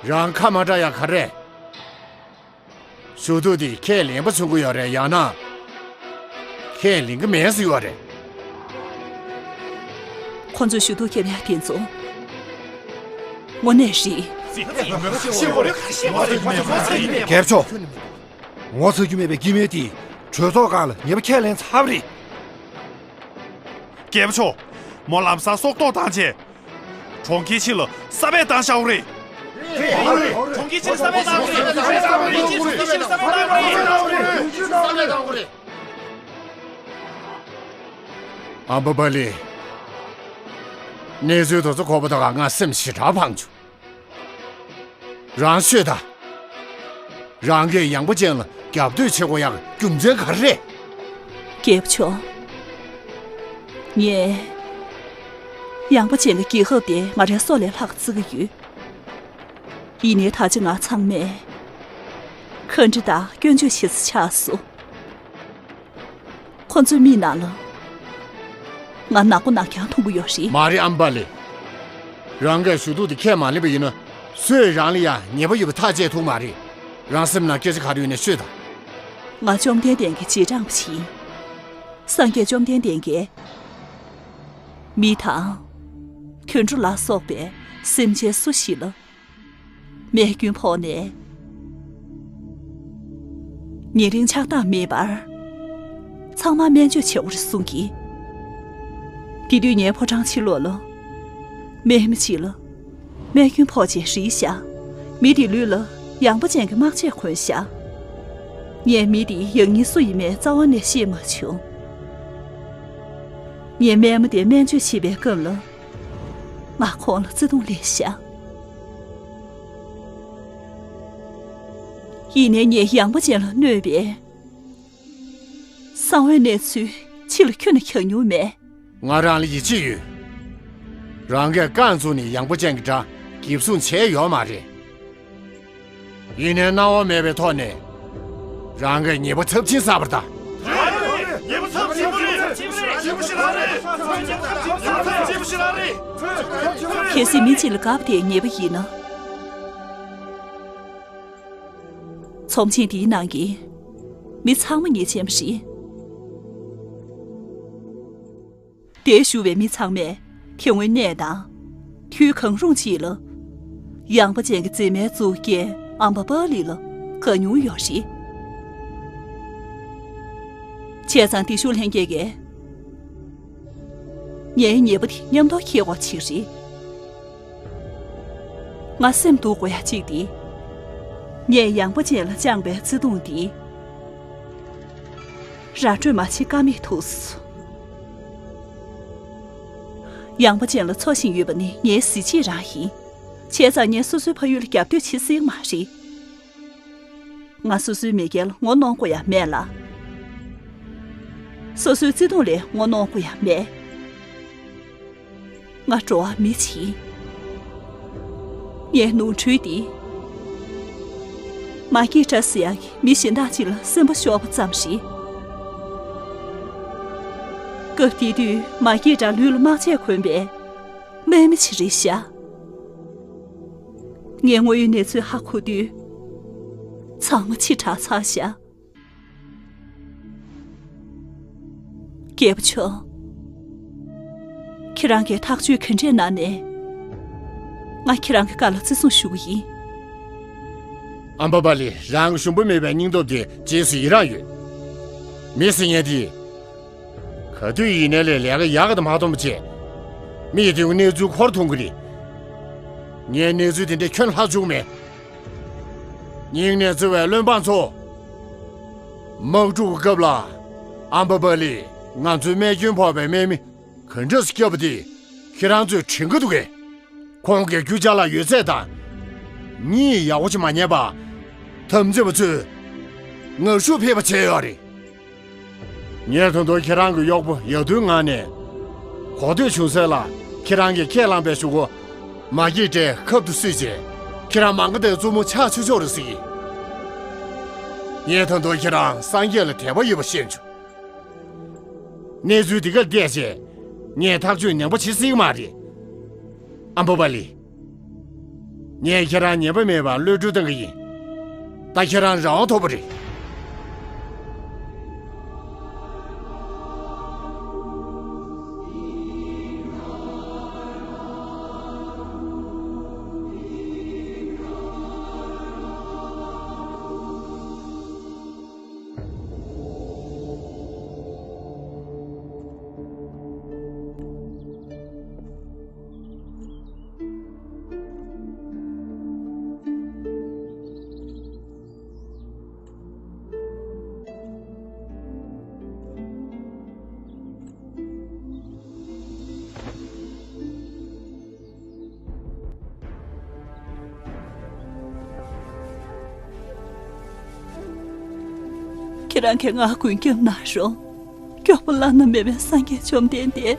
རང་ཁ་མ་གྲག་ཡ་ག་རེ། ཞུ་གཏུག་དེ་ཁས་ལེན་པ་བྱུང་གི་ཡོད་རེད། ཡང་ན་ཁས་ལེན་གི་མེད་ཟེར་ཡོད་རེད། ཁོ་ཚོས་ཞུ་གཏུག་བརྒྱབ་ཡ་དེ་ཚོ་དངོས་གནས་རེད། རྒྱལ་པོ་མཆོག་ངོ་ཚ་རྒྱུ་མེད་པའི་སྐྱེ་དམན་དེས་གྲོས་ཚོགས་སྒང་ལ་ཉེས་པ་ཁས་ལེན་ཚར་བ་རེད། རྒྱལ་པོ་མཆོག་མོ་ལམ་སང་སྲོག་ཐོག་བཏང་རྗེས། གྲོང་ཁྱེར་ཕྱི་ལ་ས་བོན་བཏང་བཞག་པ་རེད། གྲོང་ཁྱེར་ཕྱི་ལ་ས་བོན་བཏང་དགོས་རེད། གྲོང་ཁྱེར་ཕྱི་ལ་ས་བོན་བཏང་དགོས་རེད། ཨམ་བྷ་བ་ལི། གནས་ཚུལ་དེ་ཚོ་གོ་བ་དང་ང་སེམས་ཞེ་དྲག་ཕངས་བྱུང་། རང་ཤོད་དང་། རང་གིས་ཡངས་པ་ཅན་ལ་རྒྱབ་གཏོད་བྱེད་དགོས་ཡག་རྒྱུ་མཚན་ག་རེ་རེད། རྒྱལ་པོ་མཆོག་ངས་ཡངས་པ་ཅན་གྱི་རྒྱལ་ཁབ་དེ་ང་རའི་སྲོག་ལས་ལྷག་བརྩི་གི་ཡོད། ཡིན་ནའི་ད་ཆ་ང་ཚང་མས་ཁ་འདྲི་དང་སྐྱོན་བརྗོད་བྱེད་ས་ཆགས་སོང་། ཁོ་ཚོའི་མིག་ནང་ལ་ང་ནག་པོ་ནག་རྐྱང་མཐོང་གི་ཡོད་རེད། མ་རེད་ཨམ་བྷ་ལི། རང་གིས་ཞུ་གཏུག་དེ་ཁས་མ་ལེན་པ་ཡིན་ན་སུས་རང་ལ་ཡང་ཉེས་པ་ཡོད་པ་ཐག་བཅད་ཐུབ་མ་རེད། རང་སེམས་ནང་སྐད་ཆ་ག་རེ་ཡོད་ན་ཤོད་དང་། ང་བཅོམ་ལྡན་འདས་ཀྱི་རྗེས་འབྲང་པ་ཞིག་ཡིན། སངས་རྒྱས་བཅོམ་ལྡན་འདས་ཀྱིས་མི་དང་། དུད་འགྲོ་ལ་སོགས་པའི་སེམས་ཅན་སུ་ཞིག་ལ། རྨས་སྐྱོན་ཕོག་ནས། ཉེ་རིང་ཆགས་སྡང་མེད་པར། ཚང་མ་སྨན་བཅོས་བྱེད་དགོས་རེད་གསུང་གི། དེ་དུས་ངའི་ཕོ་བྲང་ཕྱི་ལོགས་ལ། རྨས་མི་གཅིག་ལ། རྨས་སྐྱོན་ཕོག་རྗེས་རིལ་བཞག་མི་དེའི་ལུས་ལ་ཡངས་པ་ཅན་གྱི་དམག་ཆས་གོན་བཞག་ངས་མི་དེ་ཡང་སྙིང་སུ་ཡིན་མིན་རྩ་བ་ནས་ཤེས་མ་བྱུང་། ངས་རྨས་མ་དེ་སྨན་བཅོས་བྱེད་པའི་སྐབས་ལ། ང་ཁོང་ལ་བརྩེ་དུང་སླེབས་ཤག་ཡིན་ནའི་ངས་ཡངས་པ་ཅན་ལ་གནོད་པའི་གསང་བའི་གནས་ཚུལ་ཕྱི་ལ་ཁྱོན་ནས་གྱེར་མྱོང་མེད། ང་རང་ལ་ཡིད་ཆེས་ཡོད། རང་གིས་རྐང་བཙུགས་ནས་ཡངས་པ་ཅན་གྱི་དགྲ་འགེབས་སྲུང་བྱས་ཡོད་མ་རེད། ཡིན་ནའི་སྣང་བ་མེད་པའི་ཐོག་ནས། རང་གིས་ཉེས་པ་ཚབས་ཆེན་བསགས་པ་རེད་ད། ཉེས་པ་ཚབས་ཆེན་པོ་རེད། ཆེན་པོ་ཞིག་རང་རེད། ཆེན་པོ་ཞིག་རང་རེད། གལ་སྲིད་མི་གཅིག་ལ་དགའ་བ་དེ་ཉེས་པ་ཡིན་ན། ཚོམས་ཆེན་འདིའི་ནང་གི་མི་ཚང་མ་ཉེས་ཅན་པ་རེད། འདིར་བཞུགས་པའི་མི་ཚང་མས་དེ་སྔོན་གནས་དང་དུས་གང་རུང་ཅིག་ལ། ཡངས་པ་ཅན་གྱི་མཛེས་མའི་གཙུག་རྒྱན་ཨམ་བྷ་བ་ལི་ལ་དགའ་མྱོང་ཡོད་རེད། བྱས་ཙང་བདེ་མཆོག་ལྷན་རྒྱས་ཀྱིས་ངའི་ཉེས་པ་དེ་མཉམ་དུ་འཁྱེར་དགོས་ཅིག་རེད། ང་སེམས་སྡུག་དགོས་ཡ་གཅིག་དེ། ངས་ཡངས་པ་ཅན་ལ་བཅངས་པའི་བརྩེ་དུང་དེ། ར་སྤྲོད་མ་བྱེད་ཀ་མེད་ཐུག་སོང་། ཡངས་པ་ཅན་ལ་འཚོ་བཞིན་ཡོད་པ་ནི་ངའི་གཟི་བརྗིད་རང་ཡིན། བྱས་ཙང་ངས་སོ་སོའི་ཕ་ཡུལ་ལ་རྒྱབ་གཏོད་བྱེད་སྲིད་མ་རེད། ང་སོ་སོའི་མི་རྒྱལ་ངོ་གནོང་དགོས་ཡ་མེད་ལ། སོ་སོའི་བརྩེ་དུང་ལས་ངོ་གནོང་དགོས་ཡ་མེད། ང་འགྲོ་བ་མི་ཞིག་ཡིན། ངའི་ནོར་འཁྲུལ་འདི། མ་སྐྱེས་དགྲ་ཟེར་ཡག་གི་མི་གཞན་དག་ཅིག་ལ་སེམས་པ་ཤོར་བ་ཙམ་ཞིག་སྐབས་དེ་དུས་མ་སྐྱེས་དགྲ་ལུས་ལ་མ་ཆད་གོན་པའི་དམག་མི་ཅིག་རེད་ཤག་ངས་དངོས་ཡོད་གནས་ཚུལ་ཧ་གོ་དུས། ཚང་མ་ཕྱི་དྲགས་ཚར་ཤག་རྒྱལ་པོ་མཆོག་ཁྱེད་རང་གིས་ཐག་གཅོད་ག་འདྲས་གནང་ནས། ང་ཁྱེད་རང་གི་བཀའ་ལ་བརྩི་སྲུང་ཞུ་གི་ཡིན། ཨམ་བྷ་བ་ལི། རང་གི་ཞུམ་པ་མེད་པའི་སྙིང་སྟོབས་དེ་རྗེས་སུ་ཡི་རང་ཡོད། མི་ཟེར་མཁན་དེ། ག་དུས་ཡིན་ནའི་ལས་ལས་ཀ་ཡག་ག་དང་མ་མཐོང་བ་བྱས། མི་ཡི་དོན་གྱི་གནས་ཚུལ་འཁོར་མཐོང་གི་རེད། ངས་གནས་ཚུལ་དེ་འདྲ་ཁྱོན་ལྷག་བཅུག་མེད། སྙིང་ནས་བརྩེ་བའི་བློན་འབངས་ཚོ། དམག་འཁྲུག་གི་སྐབས་ལ། ཨམ་བྷ་བ་ལི། ང་ཚོའི་རྨས་སྐྱོན་ཕོག་པའི་དམག་མི་ག་འདྲས་སྐྱོབ་པ་དེ་ཁྱེད་རང་ཚོས་དྲན་གྱི་འདུག་གས། ཁོང་གི་རྒྱུ་ཅ་ལག་ཡོད་ཚད་དང་། གཉིད་ཡག་པོ་ཅིག་མ་ཉལ་བར། དམ་བཙན་པ་ཚོས་ངར་ཤུགས་འཕེལ་བ་བྱས་ཡོད་རེད། ངས་ད་དུང་ཁྱེད་རང་གི་གཡོག་པོ་ཡ་དུའི་ངང་ནས་གོ་ཐོས་བྱུང་ས་ལ། ཁྱེད་རང་གིས་ཁས་བླངས་པའི་གཞུག་གུ། མ་སྐྱེས་དགྲས་ཁབ་ཏུ་བསུས་རྗེས། ཁྱེད་རང་མ་དགའ་དང་རྩུབ་མོ་ཆགས་ཆོག་ཆོག་རེད་ཟེར་གི། ངས་ད་དུང་ཁྱེད་རང་སངས་རྒྱས་ལ་དད་པ་ཡོད་པ་ཤེས་བྱུང་། གནས་ཚུལ་འདི་གར་བལྟས་རྗེས། ངས་ཐག་གཅོད་ངན་པ་བྱེད་སྲིད་ཀྱི་མ་རེད། ཨམ་བྷ་བ་ལི། ངས་ཁྱེད་རང་ཉེས་པ་མེད་པར་གློད་གྲོལ་བཏང་གི་ཡིན། ད་ཁྱེད་རང་རང་དབང་ཐོབ་པ་རེད། ཁྱེད་རང་གིས་ང་མགོན་སྐྱབས་གནང་རོགས། སྐྱོབ་པ་བླ་ན་མེད་པའི་སངས་རྒྱས་བཅོམ་ལྡན་འདས།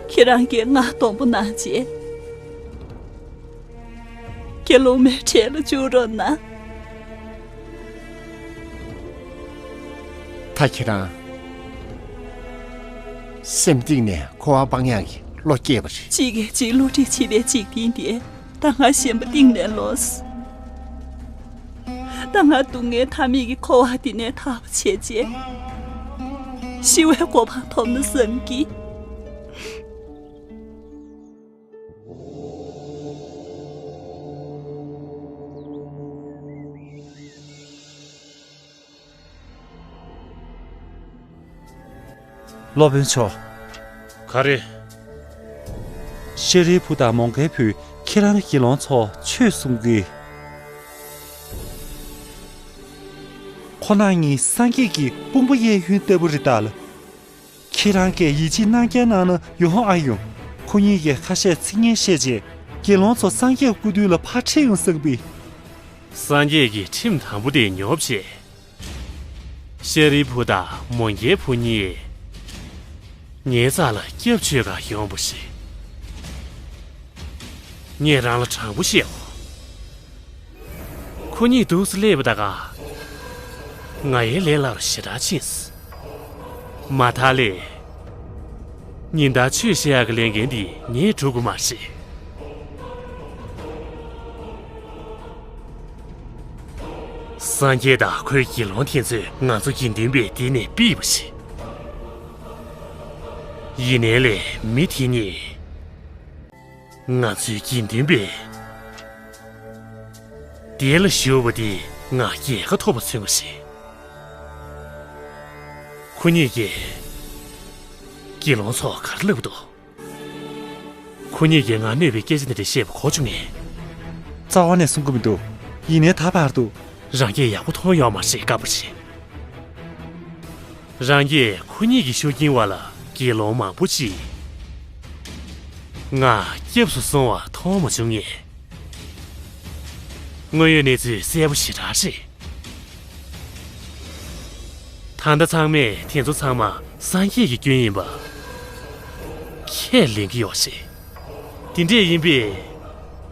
ཁྱེད་རང་གིས་ང་སྡོང་པོ་གནང་རྗེས། དགེ་སློང་མའི་གྲལ་ལ་བཅུག་རོགས་གནང་། ད་ཁྱེད་རང་སེམས་གཏིང་ནས་འཁོར་བ་སྤང་ཡག་གི་བློ་སྐྱེས་པ་རེད། གཅིག་གིས་གཅིག་བསླུ་བྲིད་བྱེད་པའི་འཇིག་རྟེན་འདིར། ད་ང་ཞེན་པ་གཏིང་ནས་ལོག་སོང་། ད་ང་སྡུག་བསྔལ་མཐའ་མེད་ཀྱི་འཁོར་བ་འདི་ནས་ཐར་བ་བྱས་རྗེས། ཤི་བའི་གོ་འཕང་ཐོབ་ན་བསམ་གི། སློབ་དཔོན་མཆོག་ག་རེ། ཤཱ་རིའི་བུ་དང་མོའུ་འགལ་བུས་ཁྱེད་རང་དགེ་སློང་ཚོར་ཆོས་གསུང་གིས། ཁོ་རང་གཉིས་སངས་རྒྱས་ཀྱི་དཔུང་པ་གཡས་གཡོན་ལྟ་བུ་རེད་ད་ལ། ཁྱེད་རང་གིས་ཡིད་ཆེས་གནང་རྐྱང་གནང་ན་ཡོང་ཨ་ཡོང་། ཁོ་གཉིས་ཀྱིས་ཁ་ཤས་ཚིག་ངན་བཤད་རྗེས། དགེ་སློང་ཚོ་སངས་རྒྱས་སྐུ་མདུན་ལ་ཕར་ཁྲིད་ཡོང་བསམ་པས། སངས་རྒྱས་ཀྱི་ཁྲིམས་དམ་པོ་དེ་ཉོབ་བྱས། ཤཱ་རིའི་བུ་དང་མོའུ་འགལ་བུ་གཉིས། ངའི་རྩ་ལ་སྐྱབས་བཅོལ་གར་ཡོང་བ་ཞིག་ངས་རང་ལ་དྲང་པོ་བཤད་འོ། ཁོ་གཉིས་འདུག་སེ་སླེབས་པ་ད་ག་ང་ཡི་ལས་སླ་རུ་ཞེ་དྲག་ཕྱིན་སོང་། མ་མཐའ་ལས། ཉིན་ལྟར་ཆོས་བཤད་ཡག་གི་ལས་འགན་འདི་ངས་སྒྲུབ་དགོས་མ་རེད། སངས་རྒྱས་དང་ཁོའི་དགེ་སློང་དེ་ཚོས་ང་ཚོ་དགེ་འདུན་པའི་སྡེ་ནས་ཕུད་པ་ཞིག་ཡིན་ནའི་ལས་མི་དེ་གཉིས། ང་ཚོའི་དགེ་འདུན་པའི་སྡེ་ལ་ཞུགས་པ་འདིས་ང་རྒྱལ་ཁ་ཐོབ་པ་མཚོན་པ་ཞིག་ཁོ་གཉིས་ཀྱིས་དགེ་སློང་ཚོར་ག་རེ་ལབ་འདུག་ཁོ་གཉིས་ཀྱིས་ང་གནོད་པའི་སྐད་ཆ་འདི་འདྲ་བཤད་པ་གོ་བྱུང་ངས། རྩ་བ་ནས་གསུང་གི་མི་འདུག་ཡིན་ནའི་ད་བར་དུ། རང་སྐད་ཡག་པོ་མཐོང་ཡོད་མ་རེད། སྐབས་རེ་རང་གིས་ཁོ་གཉིས་ཀྱི་ཤུགས་རྐྱེན་འོག་ལ་དགེ་སློང་མང་པོ་ཅིག་ང་སྐྱབས་སུ་སོང་བ་མཐོང་མ་བྱུང་ངས། དངོས་ཡོད་གནས་ཚུལ་གསལ་པོ་ཞེ་དྲག་རེད། ད་ལྟ་ཚང་མས་དེ་ཚོ་ཚང་མ་སངས་རྒྱས་ཀྱི་སྐྱོན་ཡིན་པ་ཁས་ལེན་གྱི་ཡོད་རེད། དེ་འདྲས་ཡིན་པས་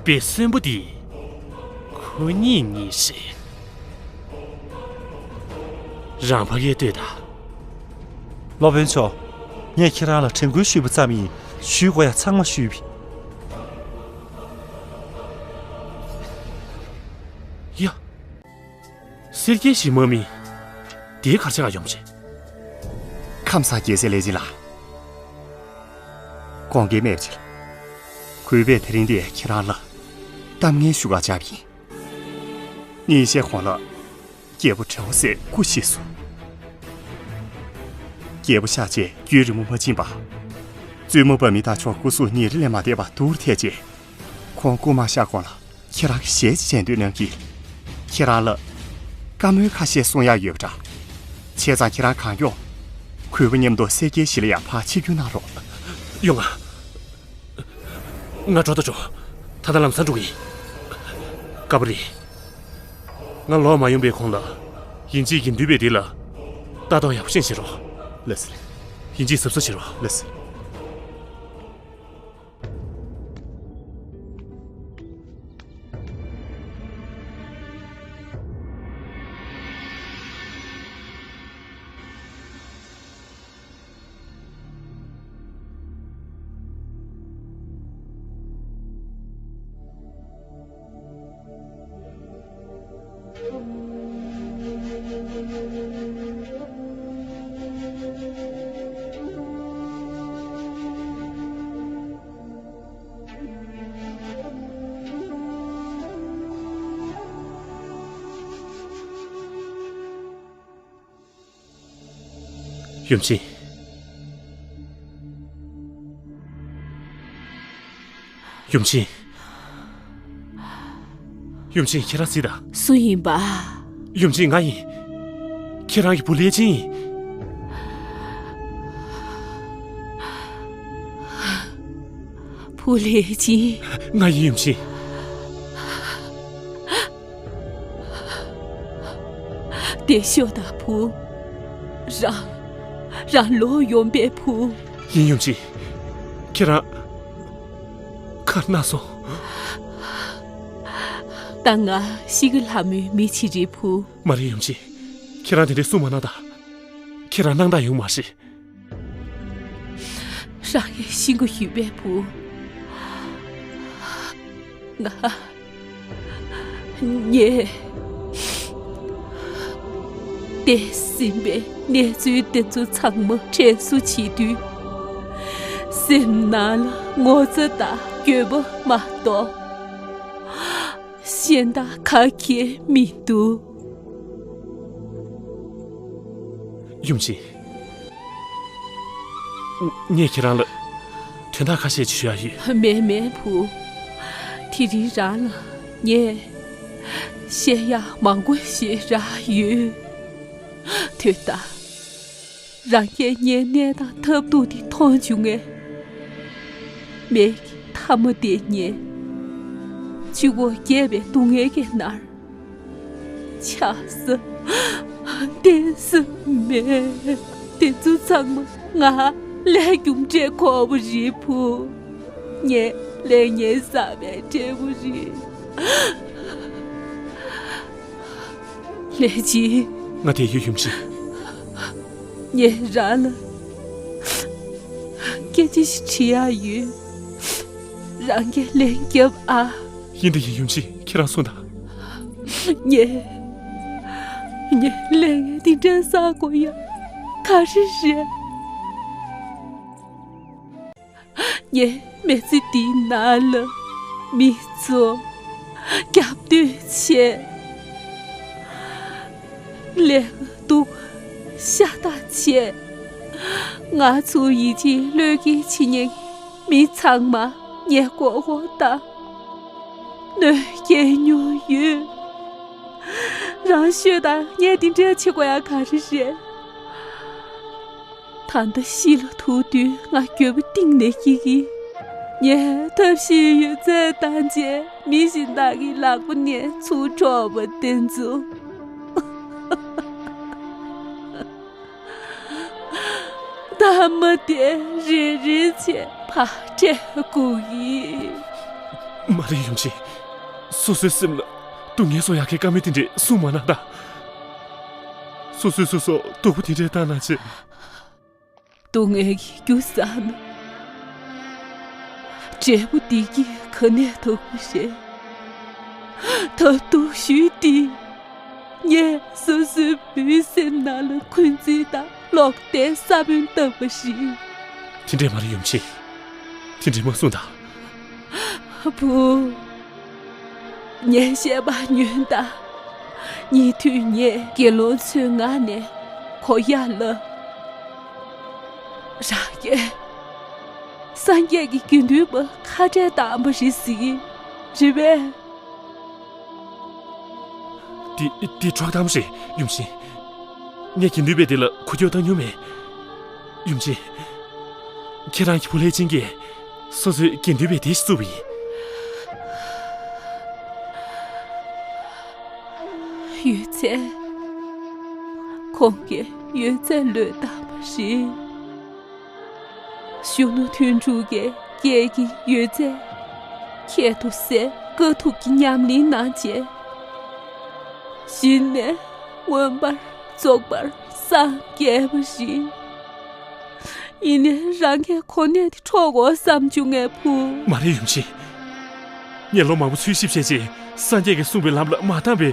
དཔེ་གསོན་པོ་འདི་ཁོ་གཉིས་གཉིས་རེད། རང་ཕ་གིར་ལྟོས་དང་། སློབ་དཔོན་མཆོག་ངས་ཁྱེད་རང་ལ་དྲན་སྐུལ་ཞུས་པ་ཙམ་ཡིན། ཞུ་དགོས་ཡ་ཚང་མ་ཞུས་པ་ཡིན། ཡ། སེར་སྐྱའི་གཞི་མ་མིན། དེའི་གར་ཆགས་ཡོང་ཆེ། ཁམས་བཟང་རྒྱལ་སྲས་ལྷས་བྱིན་ལགས། དགོངས་འགལ་མེད་པ་བྱེད་ལ། གུས་པས་དེ་རིང་འདིར་ཁྱེད་རང་ལ་གཏམ་ངན་ཞུ་གར་བཅར་བ་ཡིན། ཉིན་ཤས་གོང་ལ་རྒྱལ་པོ་བྲེ་བ་སེ་སྐུ་གཤེགས་སོང་། རྒྱལ་པོ་གཤེགས་རྗེས་རྒྱུན་རིང་པོ་མ་ཕྱིན་པར། བཙུན་མོ་པ་མི་དང་ཕྱོགས་སྐུ་གཟུགས་ཉིན་རེ་ལས་མ་བདེ་བར་སྡུག་རུ་ཐལ་རྗེས། ཁོང་སྐུ་མ་གཤེགས་གོང་ལ་ཁྱེད་རང་གི་ཞལ་གཅིག་མཇལ་འདོད་གནང་གིས། ཁྱེད་རང་ལ་བཀའ་མོལ་ཁ་ཤས་གསུང་ཡག་ཡོད་པ་འདྲ། བྱས་ཙང་ཁྱེད་རང་གང་མགྱོགས་གུས་པ་མཉམ་དུ་སེར་སྐྱའི་གཞི་ལ་ཡར་ཕར་ཆིབས་བསྒྱུར་གནང་རོགས། ཡོང་ང་། ང་འགྲོ་ད་འགྲོ། ད་ལྟ་ལམ་སང་འགྲོ་གི་ཡིན། སྐལ་བ་རེད། ང་ལོག་མ་ཡོང་པའི་གོང་ལ། ཡིན་གཅིག་གིས་འདུས་པའི་སྡེ་ལ་ལྟ་རྟོག་ཡག་པོ་ཅིག་བྱེད་རོགས། ལགས་སོ། ཡིན་གཅིག་གཟབ་གཟབ་བྱེད་རོགས། ལགས་སོ། ཡུམ་ཆེན། ཡུམ་ཆེན། ཡུམ་ཆེན། ཁྱེད་རང་གཟིགས་དང་། སུ་ཡིན་པ། ཡུམ་ཆེན། ང་ཡིན། ཁྱེད་རང་གི་བུ་ལྷས་བྱིན་ཡིན། བུ་ལྷས་བྱིན། ང་ཡིན། ཡུམ་ཆེན། བདེ་ཤོག་དང་བུ། རང་། རང་ལོག་ཡོང་པའི་བུ། ཡིན། ཡུམ་ཆེན། ཁྱེད་རང་ཁ་ན་སོང་། ད་ང་ཤི་གི་ལྷ་མོའི་མི་ཅིག་རེད་བུ། མ་རེད། ཡུམ་ཆེན། ཁྱེད་རང་དེ་འདྲའི་གསུང་མ་གནང་དང་། ཁྱེད་རང་སྣང་དག་ཡོང་མ་རེད། རང་ངས་ཤེས་ཀྱི་ཡོད་པའི་བུ། ང་། ངས་འདས་ཟིན་པའི་གནས་ཚུལ་དེ་ཚོ་ཚང་མ་དྲན་གསོ་བྱེད་དུས། སེམས་ནང་ལ་ངོ་ཚ་དང་འགྱོད་པ་མ་གཏོགས་གཞན་དག་ག་གེ་མི་འདུག། ཡུམ་ཆེན། ངས་ཁྱེད་རང་ལ་དོན་དག་ཁ་ཤས་ཅིག་ཞུ་ཡ་ཡོད། མེད་མེད་བུ། དེ་རིང་རང་ལ་ངས་བཤད་ཡ་མང་པོ་ཞིག་རག་ཡོད། དེ་ལྟར། རང་གིས་ངའི་གནས་སྟངས་ཐབས་སྡུག་དེ་མཐོང་བྱུང་ངས། མིག་གི་མཐའ་མ་དེ་ཉལ། གཅིག་པོ་རྒས་པའི་སྡུག་བསྔལ་གྱིས་མནར། ཆགས་ས་བརྟེན་ས་མེད། དེ་ཚོ་ཚང་མ་ང་ལས་རྒྱུ་འབྲས་ཁོ་བོ་རེད་བུ། ངས་ལས་ངན་བསགས་པའི་འབྲས་བུ་རེད། ལྷས་བྱིན། ང་བསྡད་ཡོད། ཡུམ་ཆེན། ངས་རང་ལ་སྐད་ཆ་ཞིག་དྲི་ཡ་ཡོད། རང་གིས་ལན་རྒྱོབ་ཨ། ཡིན་ད་ཡིན། ཡུམ་ཆེན། ཁྱེད་རང་གསུངས་དང་། ངས། ངས་ལས་ངན་འདི་འདྲ་བསགས་དགོས་ཡ་ག་རེ་རེད། ངས་མི་ཚེ་འདིའི་ནང་ལ་མི་ཚོ་སྐྱབས་བཅོལ་བྱས། ལས་སྡུག་ཤ་སྟག་བྱས། ང་ཚོ་ཡིད་ཆེས་བློས་འགེལ་བྱེད་མཁན་མི་ཚང་མ་ངས་མགོ་སྐོར་བཏང་། གནོད་སྐྱེལ་མྱོང་ཡོད། རང་ཤོད་དང་། ངས་འདི་འདྲ་བྱེད་དགོས་ཡ་ག་རེ་རེད། ད་ལྟ་ཤི་ལ་ཐུག་དུས་ང་འགྱོད་པ་གཏིང་ནས་སྐྱེ་གི། ངས་ཐབས་ཤེས་ཡོད་ཚད་བཏང་བྱས་མི་གཞན་དག་གི་ལག་པ་ནས་ཚུར་འཕྲོག་པ་དེ་ཚོ། ཐ་མ་དེ་རེ་རེ་བྱས་ཕར་སྤྲད་དགོས་ཀྱི། མ་རེད་ཡུམ་ཆེན། སོ་སོའི་སེམས་ལ་སྡུག་བསྔལ་བཟོ་ཡག་གི་བཀའ་མོལ་དེ་འདྲས་གསུངས་མ་གནང་དང་། སོ་སོས་སོ་སོ་སྡུག་པོ་དེ་འདྲས་བཏང་གནང་བྱས། སྡུག་བསྔལ་གྱི་རྒྱུ་བསགས་ན། འབྲས་བུ་བདེ་སྐྱིད་ག་ནས་ཐོབ་པ་རེད། ད་དུང་ཞུས་ཏེ། ངས་སོ་སོའི་བུའི་སེམས་ནང་ལ་འཁོན་འཛིན་དང་ལོག་ལྟའི་ས་བོན་བཏབ་པ་རེད། དེ་འདྲས་མ་རེད་ཡུམ་ཆེན། དེ་འདྲས་མ་གསུངས་དང་། བུ། ངས་བཤད་པ་ཉོན་དང་། ཉེ་དུས་ངས་དགེ་སློང་ཚོའི་ངག་ནས་གོ་ཡ་ལ། རང་གིས་སངས་རྒྱས་ཀྱི་དགེ་འདུན་པ་ཁ་བྲལ་བཏང་བ་རེད་ཟེར་གྱི་རེད་པས། དེ་དེ་ཁྲོག་གཏམ་རེད་ཡུམ་ཆེན། ངས་དགེ་འདུན་པའི་སྡེ་ལ་འགུལ་སྐྱོད་བཏང་མྱོང་མེད། ཡུམ་ཆེན། ཁྱེད་རང་གི་བུ་ལྷས་ཆེན་གྱིས་སོ་སོའི་དགེ་འདུན་པའི་སྡེ་ཞིག་བཙུགས་པ་ཡིན། ཡོད་ཚད། ཁོང་གིས་ཡོད་ཚད་བློས་བཏང་བ་རེད། གཞོན་ནུ་དོན་གྲུབ་ཀྱིས་སྐྱེས་ཀྱི་ཡོད་ཚད་ཁྱད་དུ་བསད་དཀའ་ཐུབ་ཀྱི་ཉམས་ལེན་གནང་བྱས། གཞི་ནས་མངོན་པར་རྫོགས་པར་སངས་རྒྱས་པ་རེད། ཡིན་ནའི་རང་གིས་གོ་གནས་དེ་འཕྲོག་དགོས་བསམ་བྱུང་ངས་བུ། མ་རེད་ཡུམ་ཆེན། ངས་ལོ་མང་པོ་འཚོལ་ཞིབ་བྱས་རྗེས་སངས་རྒྱས་ཀྱིས་གསུངས་པའི་ལམ་ལ་མ་བཏང་བའི་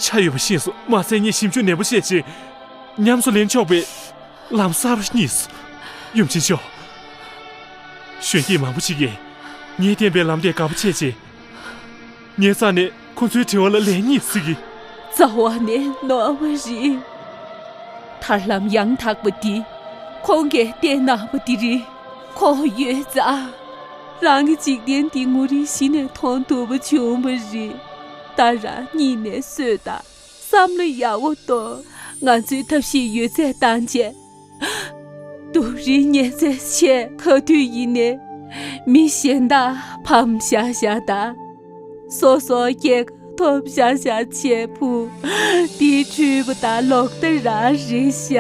ཆ་ཡོད་པ་ཤེས་སོང་། མ་ཚད་ངས་ཞིབ་འཇུག་ནན་པོ་བྱས་རྗེས་ཉམས་སུ་ལེན་ཆོག་པའི་ལམ་གསར་པ་རྙེད་སོང་། ཡུམ་ཆེན་མཆོག་གཞོན་སྐྱེས་མང་པོ་ཞིག་གིས་ངས་བསྟན་པའི་ལམ་དེ་དགའ་པོ་བྱས་རྗེས། ངའི་རྩ་ནས་ཁོ་ཚོའི་དྲི་བ་ལ་ལན་རྙེད་སྲིད་ཀྱི། རྩ་བ་ནས་ནོར་བ་རེད། ཐར་ལམ་ཡང་དག་པ་འདི་ཁོང་གིས་བསྟན་གནང་བ་འདི་རེད། ཁོང་ཡོད་ཙང་རང་གི་འཇིག་རྟེན་འདི་ངོ་རིས་གཞི་ནས་མཐོང་ཐུབ་པ་བྱུང་བ་རེད། ད་རང་གཉིད་ནས་གསོས་དང་། བསམ་བློ་ཡག་པོ་གཏོང་། ང་ཚོའི་ཐབས་ཤེས་ཡོད་ཚད་བཏང་བྱས། སྡུག་རུས་ཉེན་ཚད་ཆེ། ག་དུས་ཡིན་ནའི་མི་གཞན་དག་ཕམ་བཞག་བཞག་དང་། སོ་སོ་སྐྱེ་ཁ་ཐོབ་བཞག་བཞག་བྱས་བུ། འདི་འཁྲུལ་པ་དང་ལོག་ལྟ་རང་རེད་ཤག་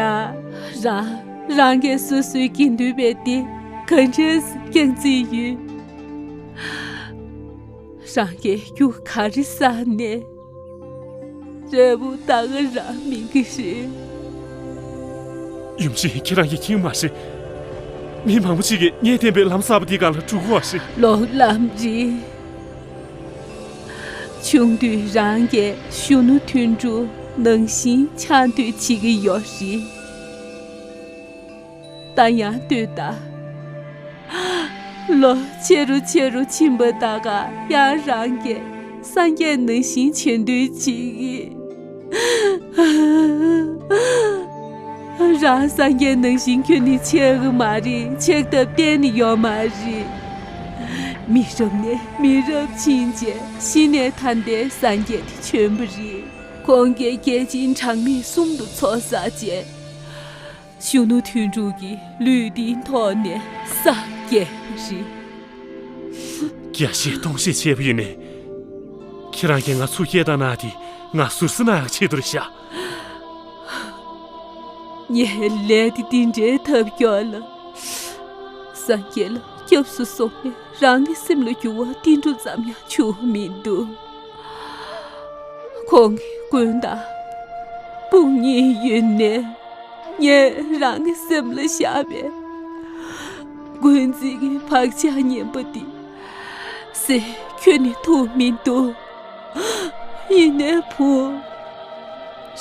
རང་རང་གིས་སོ་སོའི་དགེ་འདུན་པའི་སྡེ་ག་འདྲས་སྐྱོང་རྩིས་ཡོད། རང་གིས་རྒྱུ་ག་རེ་བསགས་ནས། འབྲས་བུ་ད་ག་རང་སྨིན་གྱི་རེད། ཡུམ་ཆེན། ཁྱེད་རང་གིས་མཁྱེན་མ་ཤེས། མི་མང་པོ་ཞིག་གིས་ངས་བསྟན་པའི་ལམ་གསར་པ་འདི་སྒང་ལ་འགྲོ་གི་ཡོད་པ་ཤེས། ལོག་ལམ་རེད། ཆུང་དུས་རང་གིས་གཞོན་ནུ་དོན་གྲུབ་ནང་བཞིན་ཆགས་འདོད་བྱེད་ཀྱི་ཡོད་རེད། ད་ཡང་ལྟོས་དང་། ལོ་ཆེ་རུ་ཆེ་རུ་ཕྱིན་པ་ད་ག་ཡང་རང་གིས་སངས་རྒྱས་ནང་བཞིན་བྱེད་འདོད་བྱེད་ཀྱི། རང་སངས་རྒྱས་ནང་བཞིན་ཁྱོན་ནས་ཆགས་ཀྱི་མ་རེད། ཆགས་ཐབས་གཏན་ནས་ཡོད་མ་རེད། མི་རབས་ནས་མི་རབས་ཕྱིན་རྗེས་གཞི་ནས་ད་ལྟའི་སངས་རྒྱས་དེ་བྱོན་པ་རེད། ཁོང་གིས་རྒྱལ་ཆེན་གྲངས་མེད་གསུམ་དུ་ཚོགས་བསགས་རྗེས། གཞོན་ནུ་དོན་གྲུབ་ཀྱི་ལུས་འདིའི་ཐོག་ནས་སངས་རྒྱས་པ་རེད། བརྒྱ་བཤད་སྟོང་བཤད་བྱས་པ་ཡིན་ནའི། ཁྱེད་རང་གིས་ང་ཚུར་སྐྱེལ་བཏང་གནང་དེ་ང་ཟུར་ཟ་གནང་ཡག་ཆེད་དུ་རེད་ཤག་ངས་ལས་དེ་འདི་འདྲའི་ཐབས་སྐྱོ་ལ། སངས་རྒྱས་ལ་སྐྱབས་སུ་སོང་ནས་རང་གི་སེམས་ལ་འགྱུར་བ་ཏིལ་འབྲུ་ཙམ་ཡང་བྱུང་མི་འདུག་ཁོང་གི་མགོན་དང་དཔུང་གཉེན་ཡོད་ནའི། ངས་རང་གི་སེམས་ལ་བཞག་པའི་མགོན་རྩིས་ཀྱི་བག་ཆགས་ངན་པ་འདི་སེལ་ཁྱོན་ནས་ཐུབ་མི་འདུག་ཡིན་ནའི་བུ།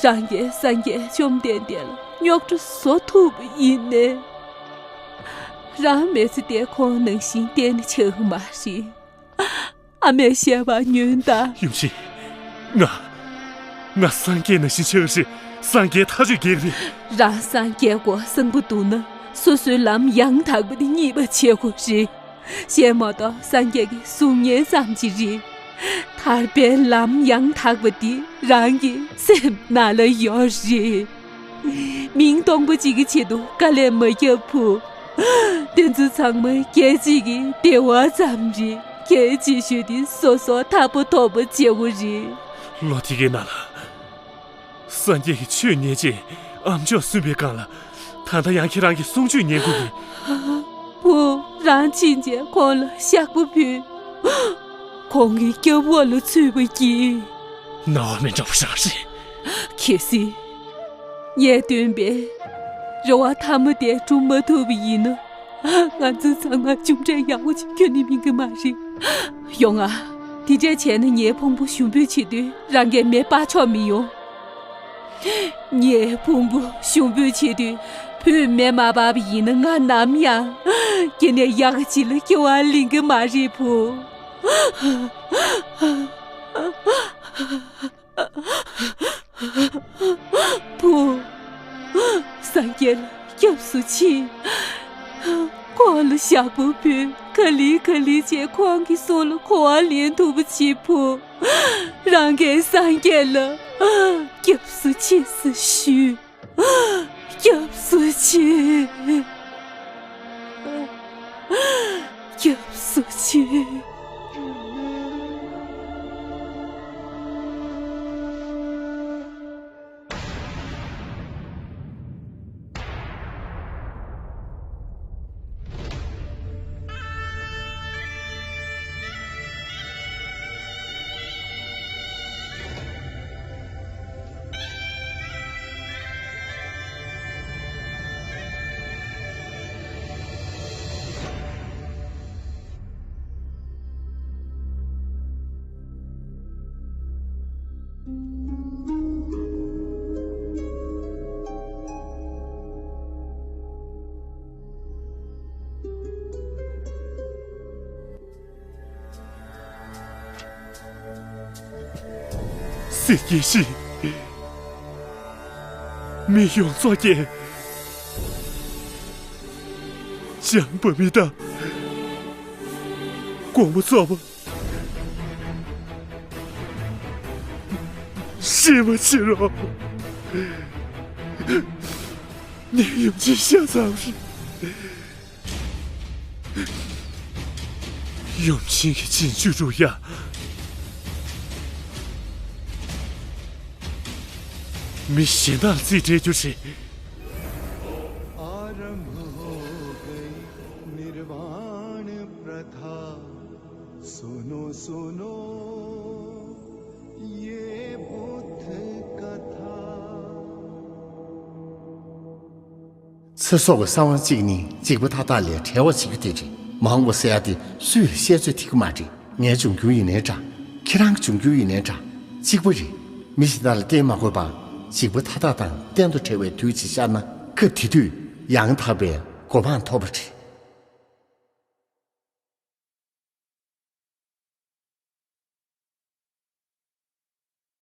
རང་གིས་སངས་རྒྱས་བཅོམ་ལྡན་འདས་ལ་རྙོག་དྲ་བཟོ་ཐུབ་པ་ཡིན་ནའི། རང་མི་ཚེ་འདི་ཁོང་ནང་བཞིན་གཏན་ནས་ཆགས་ཀྱི་མ་རེད། ཨ་མས་བཤད་པ་ཉོན་དང་། ཡུམ་ཆེན། ང་། ང་སངས་རྒྱས་ནང་བཞིན་ཆགས་ཀྱི་རེད། སངས་རྒྱས་ཐག་ཆོད་རྒྱལ་རེད། རང་སངས་རྒྱས་དགོས་བསམ་གྱི་འདུག་ན་སོ་སོའི་ལམ་ཡང་དག་པ་དེ་རྙེད་པ་བྱེད་དགོས་རེད། གཞན་མ་གཏོགས་སངས་རྒྱས་ཀྱི་གཟུགས་བརྙན་ཙམ་ཅིག་རེད། ཐར་པའི་ལམ་ཡང་དག་པ་དེ་རང་གི་སེམས་ནང་ལ་ཡོད་རེད། མིང་སྟོང་པ་ཅིག་གི་ཆེད་དུ་དཀའ་ལས་མ་བརྒྱབ་བུ། དེ་ཚོ་ཚང་མ་སྐད་ཅིག་གི་བདེ་བ་ཙམ་རེད། གལ་ཆེ་ཤོས་དེ་སོ་སོ་ཐར་པ་ཐོབ་པ་བྱེད་དགོས་རེད། ལོ་དེ་གའི་ནང་ལ་སངས་རྒྱས་ཀྱི་ཆོས་ཉན་རྗེས་ཨ་མཆོག་གསོན་པའི་སྒང་ལ། ད་ལྟ་ཡང་ཁྱེད་རང་གི་གསུང་ཆོས་ཉན་དགོས་ཀྱི། བུ། རང་ཕྱིན་ཆད་ཁོང་ལ་བཤགས་པ་ཕུལ། ཁོང་གི་སྐྱབས་འོག་ལ་ཚུད་པ་གྱིས། རྣ་བ་མི་འགྲོ་བ་རང་རེད། གལ་སྲིད་ངས་སྟོན་པའི་རེ་བ་ཐ་མ་དེ་སྒྲུབ་མ་ཐུབ་པ་ཡིན་ན། ང་ཚོ་ཚང་མ་མཇུག་འབྲས་ཡག་པོ་ཅིག་ཁྱོན་ནས་མིན་གི་མ་རེད། ཡོང་ང་། དེ་འདྲས་བྱས་ན་ངའི་ཕུང་པོ་ཞུགས་འབུལ་བྱེད་དུས་རང་གིས་མེ་སྤར་ཆོག་མི་ཡོང་། ངའི་ཕུང་པོ་ཞུགས་འབུལ་བྱེད་དུས་བུས་མེ་མ་སྤར་བ་ཡིན་ན། ང་ནམ་ཡང་སྐྱེ་གནས་ཡག་ག་ཅིག་ལ་སྐྱེ་བ་ལེན་གི་མ་རེད། བུ། བུ། སངས་རྒྱས་ལ་སྐྱབས་སུ་མཆི། ཁོང་ལ་བཤགས་པ་ཕུལ། ག་ལེ་ག་ལེ་བྱས་ཁོང་གི་གསུང་ལ་གོ་བ་ལེན་ཐུབ་པ་བྱེད། བུ། རང་གིས་སངས་རྒྱས་ལ་སྐྱབས་སུ་མཆི་ཟེར་ཞུས། སྐྱབས་སུ་མཆི། སྐྱབས་སུ་མཆི། སྲིད་ཀྱི་ཤི། མི་ཡོངས་རྫོགས་ཀྱིས་བྱམས་པ་མི་གདའ། དགོངས་པ་རྫོགས་པ། ཤེས་པ་བྱེད་རོགས། ངས་ཡུམ་ཆེན་ཤ་ཚ་བ་རེད། ཡུམ་ཆེན་གྱི་རྗེས་འཇུག་རུ་ཡ། མི་གཞན་དག་རྩིས་སྤྲད་རྒྱུ་རེད། आरंभ हो गई निर्वाण प्रथा। सुनो सुनो ये बुद्ध कथा। ཚེ་སྲོག་གི་གསང་བ་གཅིག་ནི་འཇིགས་པ་མཐའ་དག་ལས་བྲལ་བ་བྱེད་རྒྱུ་དེ་རེད། མ་འོངས་པ་ཟེར་ཡ་དེ་སུས་ལ་བཤད་ཚོད་ཐིག་གི་མ་རེད། ངའི་འབྱུང་འགྱུར་ཡིན་ནའི་འདྲ། ཁྱེད་རང་གི་འབྱུང་འགྱུར་ཡིན་ནའི་འདྲ། གཅིག་པ་རེད། མི་གཞན་དག་ལ་བརྟེན་མ་དགོས་པར་འཇིགས་པ་མཐའ་དག་དང་གཏན་དུ་བྲལ་བའི་དུས་ཅིག་ཤར་ན། སྐབས་དེ་དུས་ཡང་དག་པའི་གོ་འཕང་ཐོབ་པ་རེད།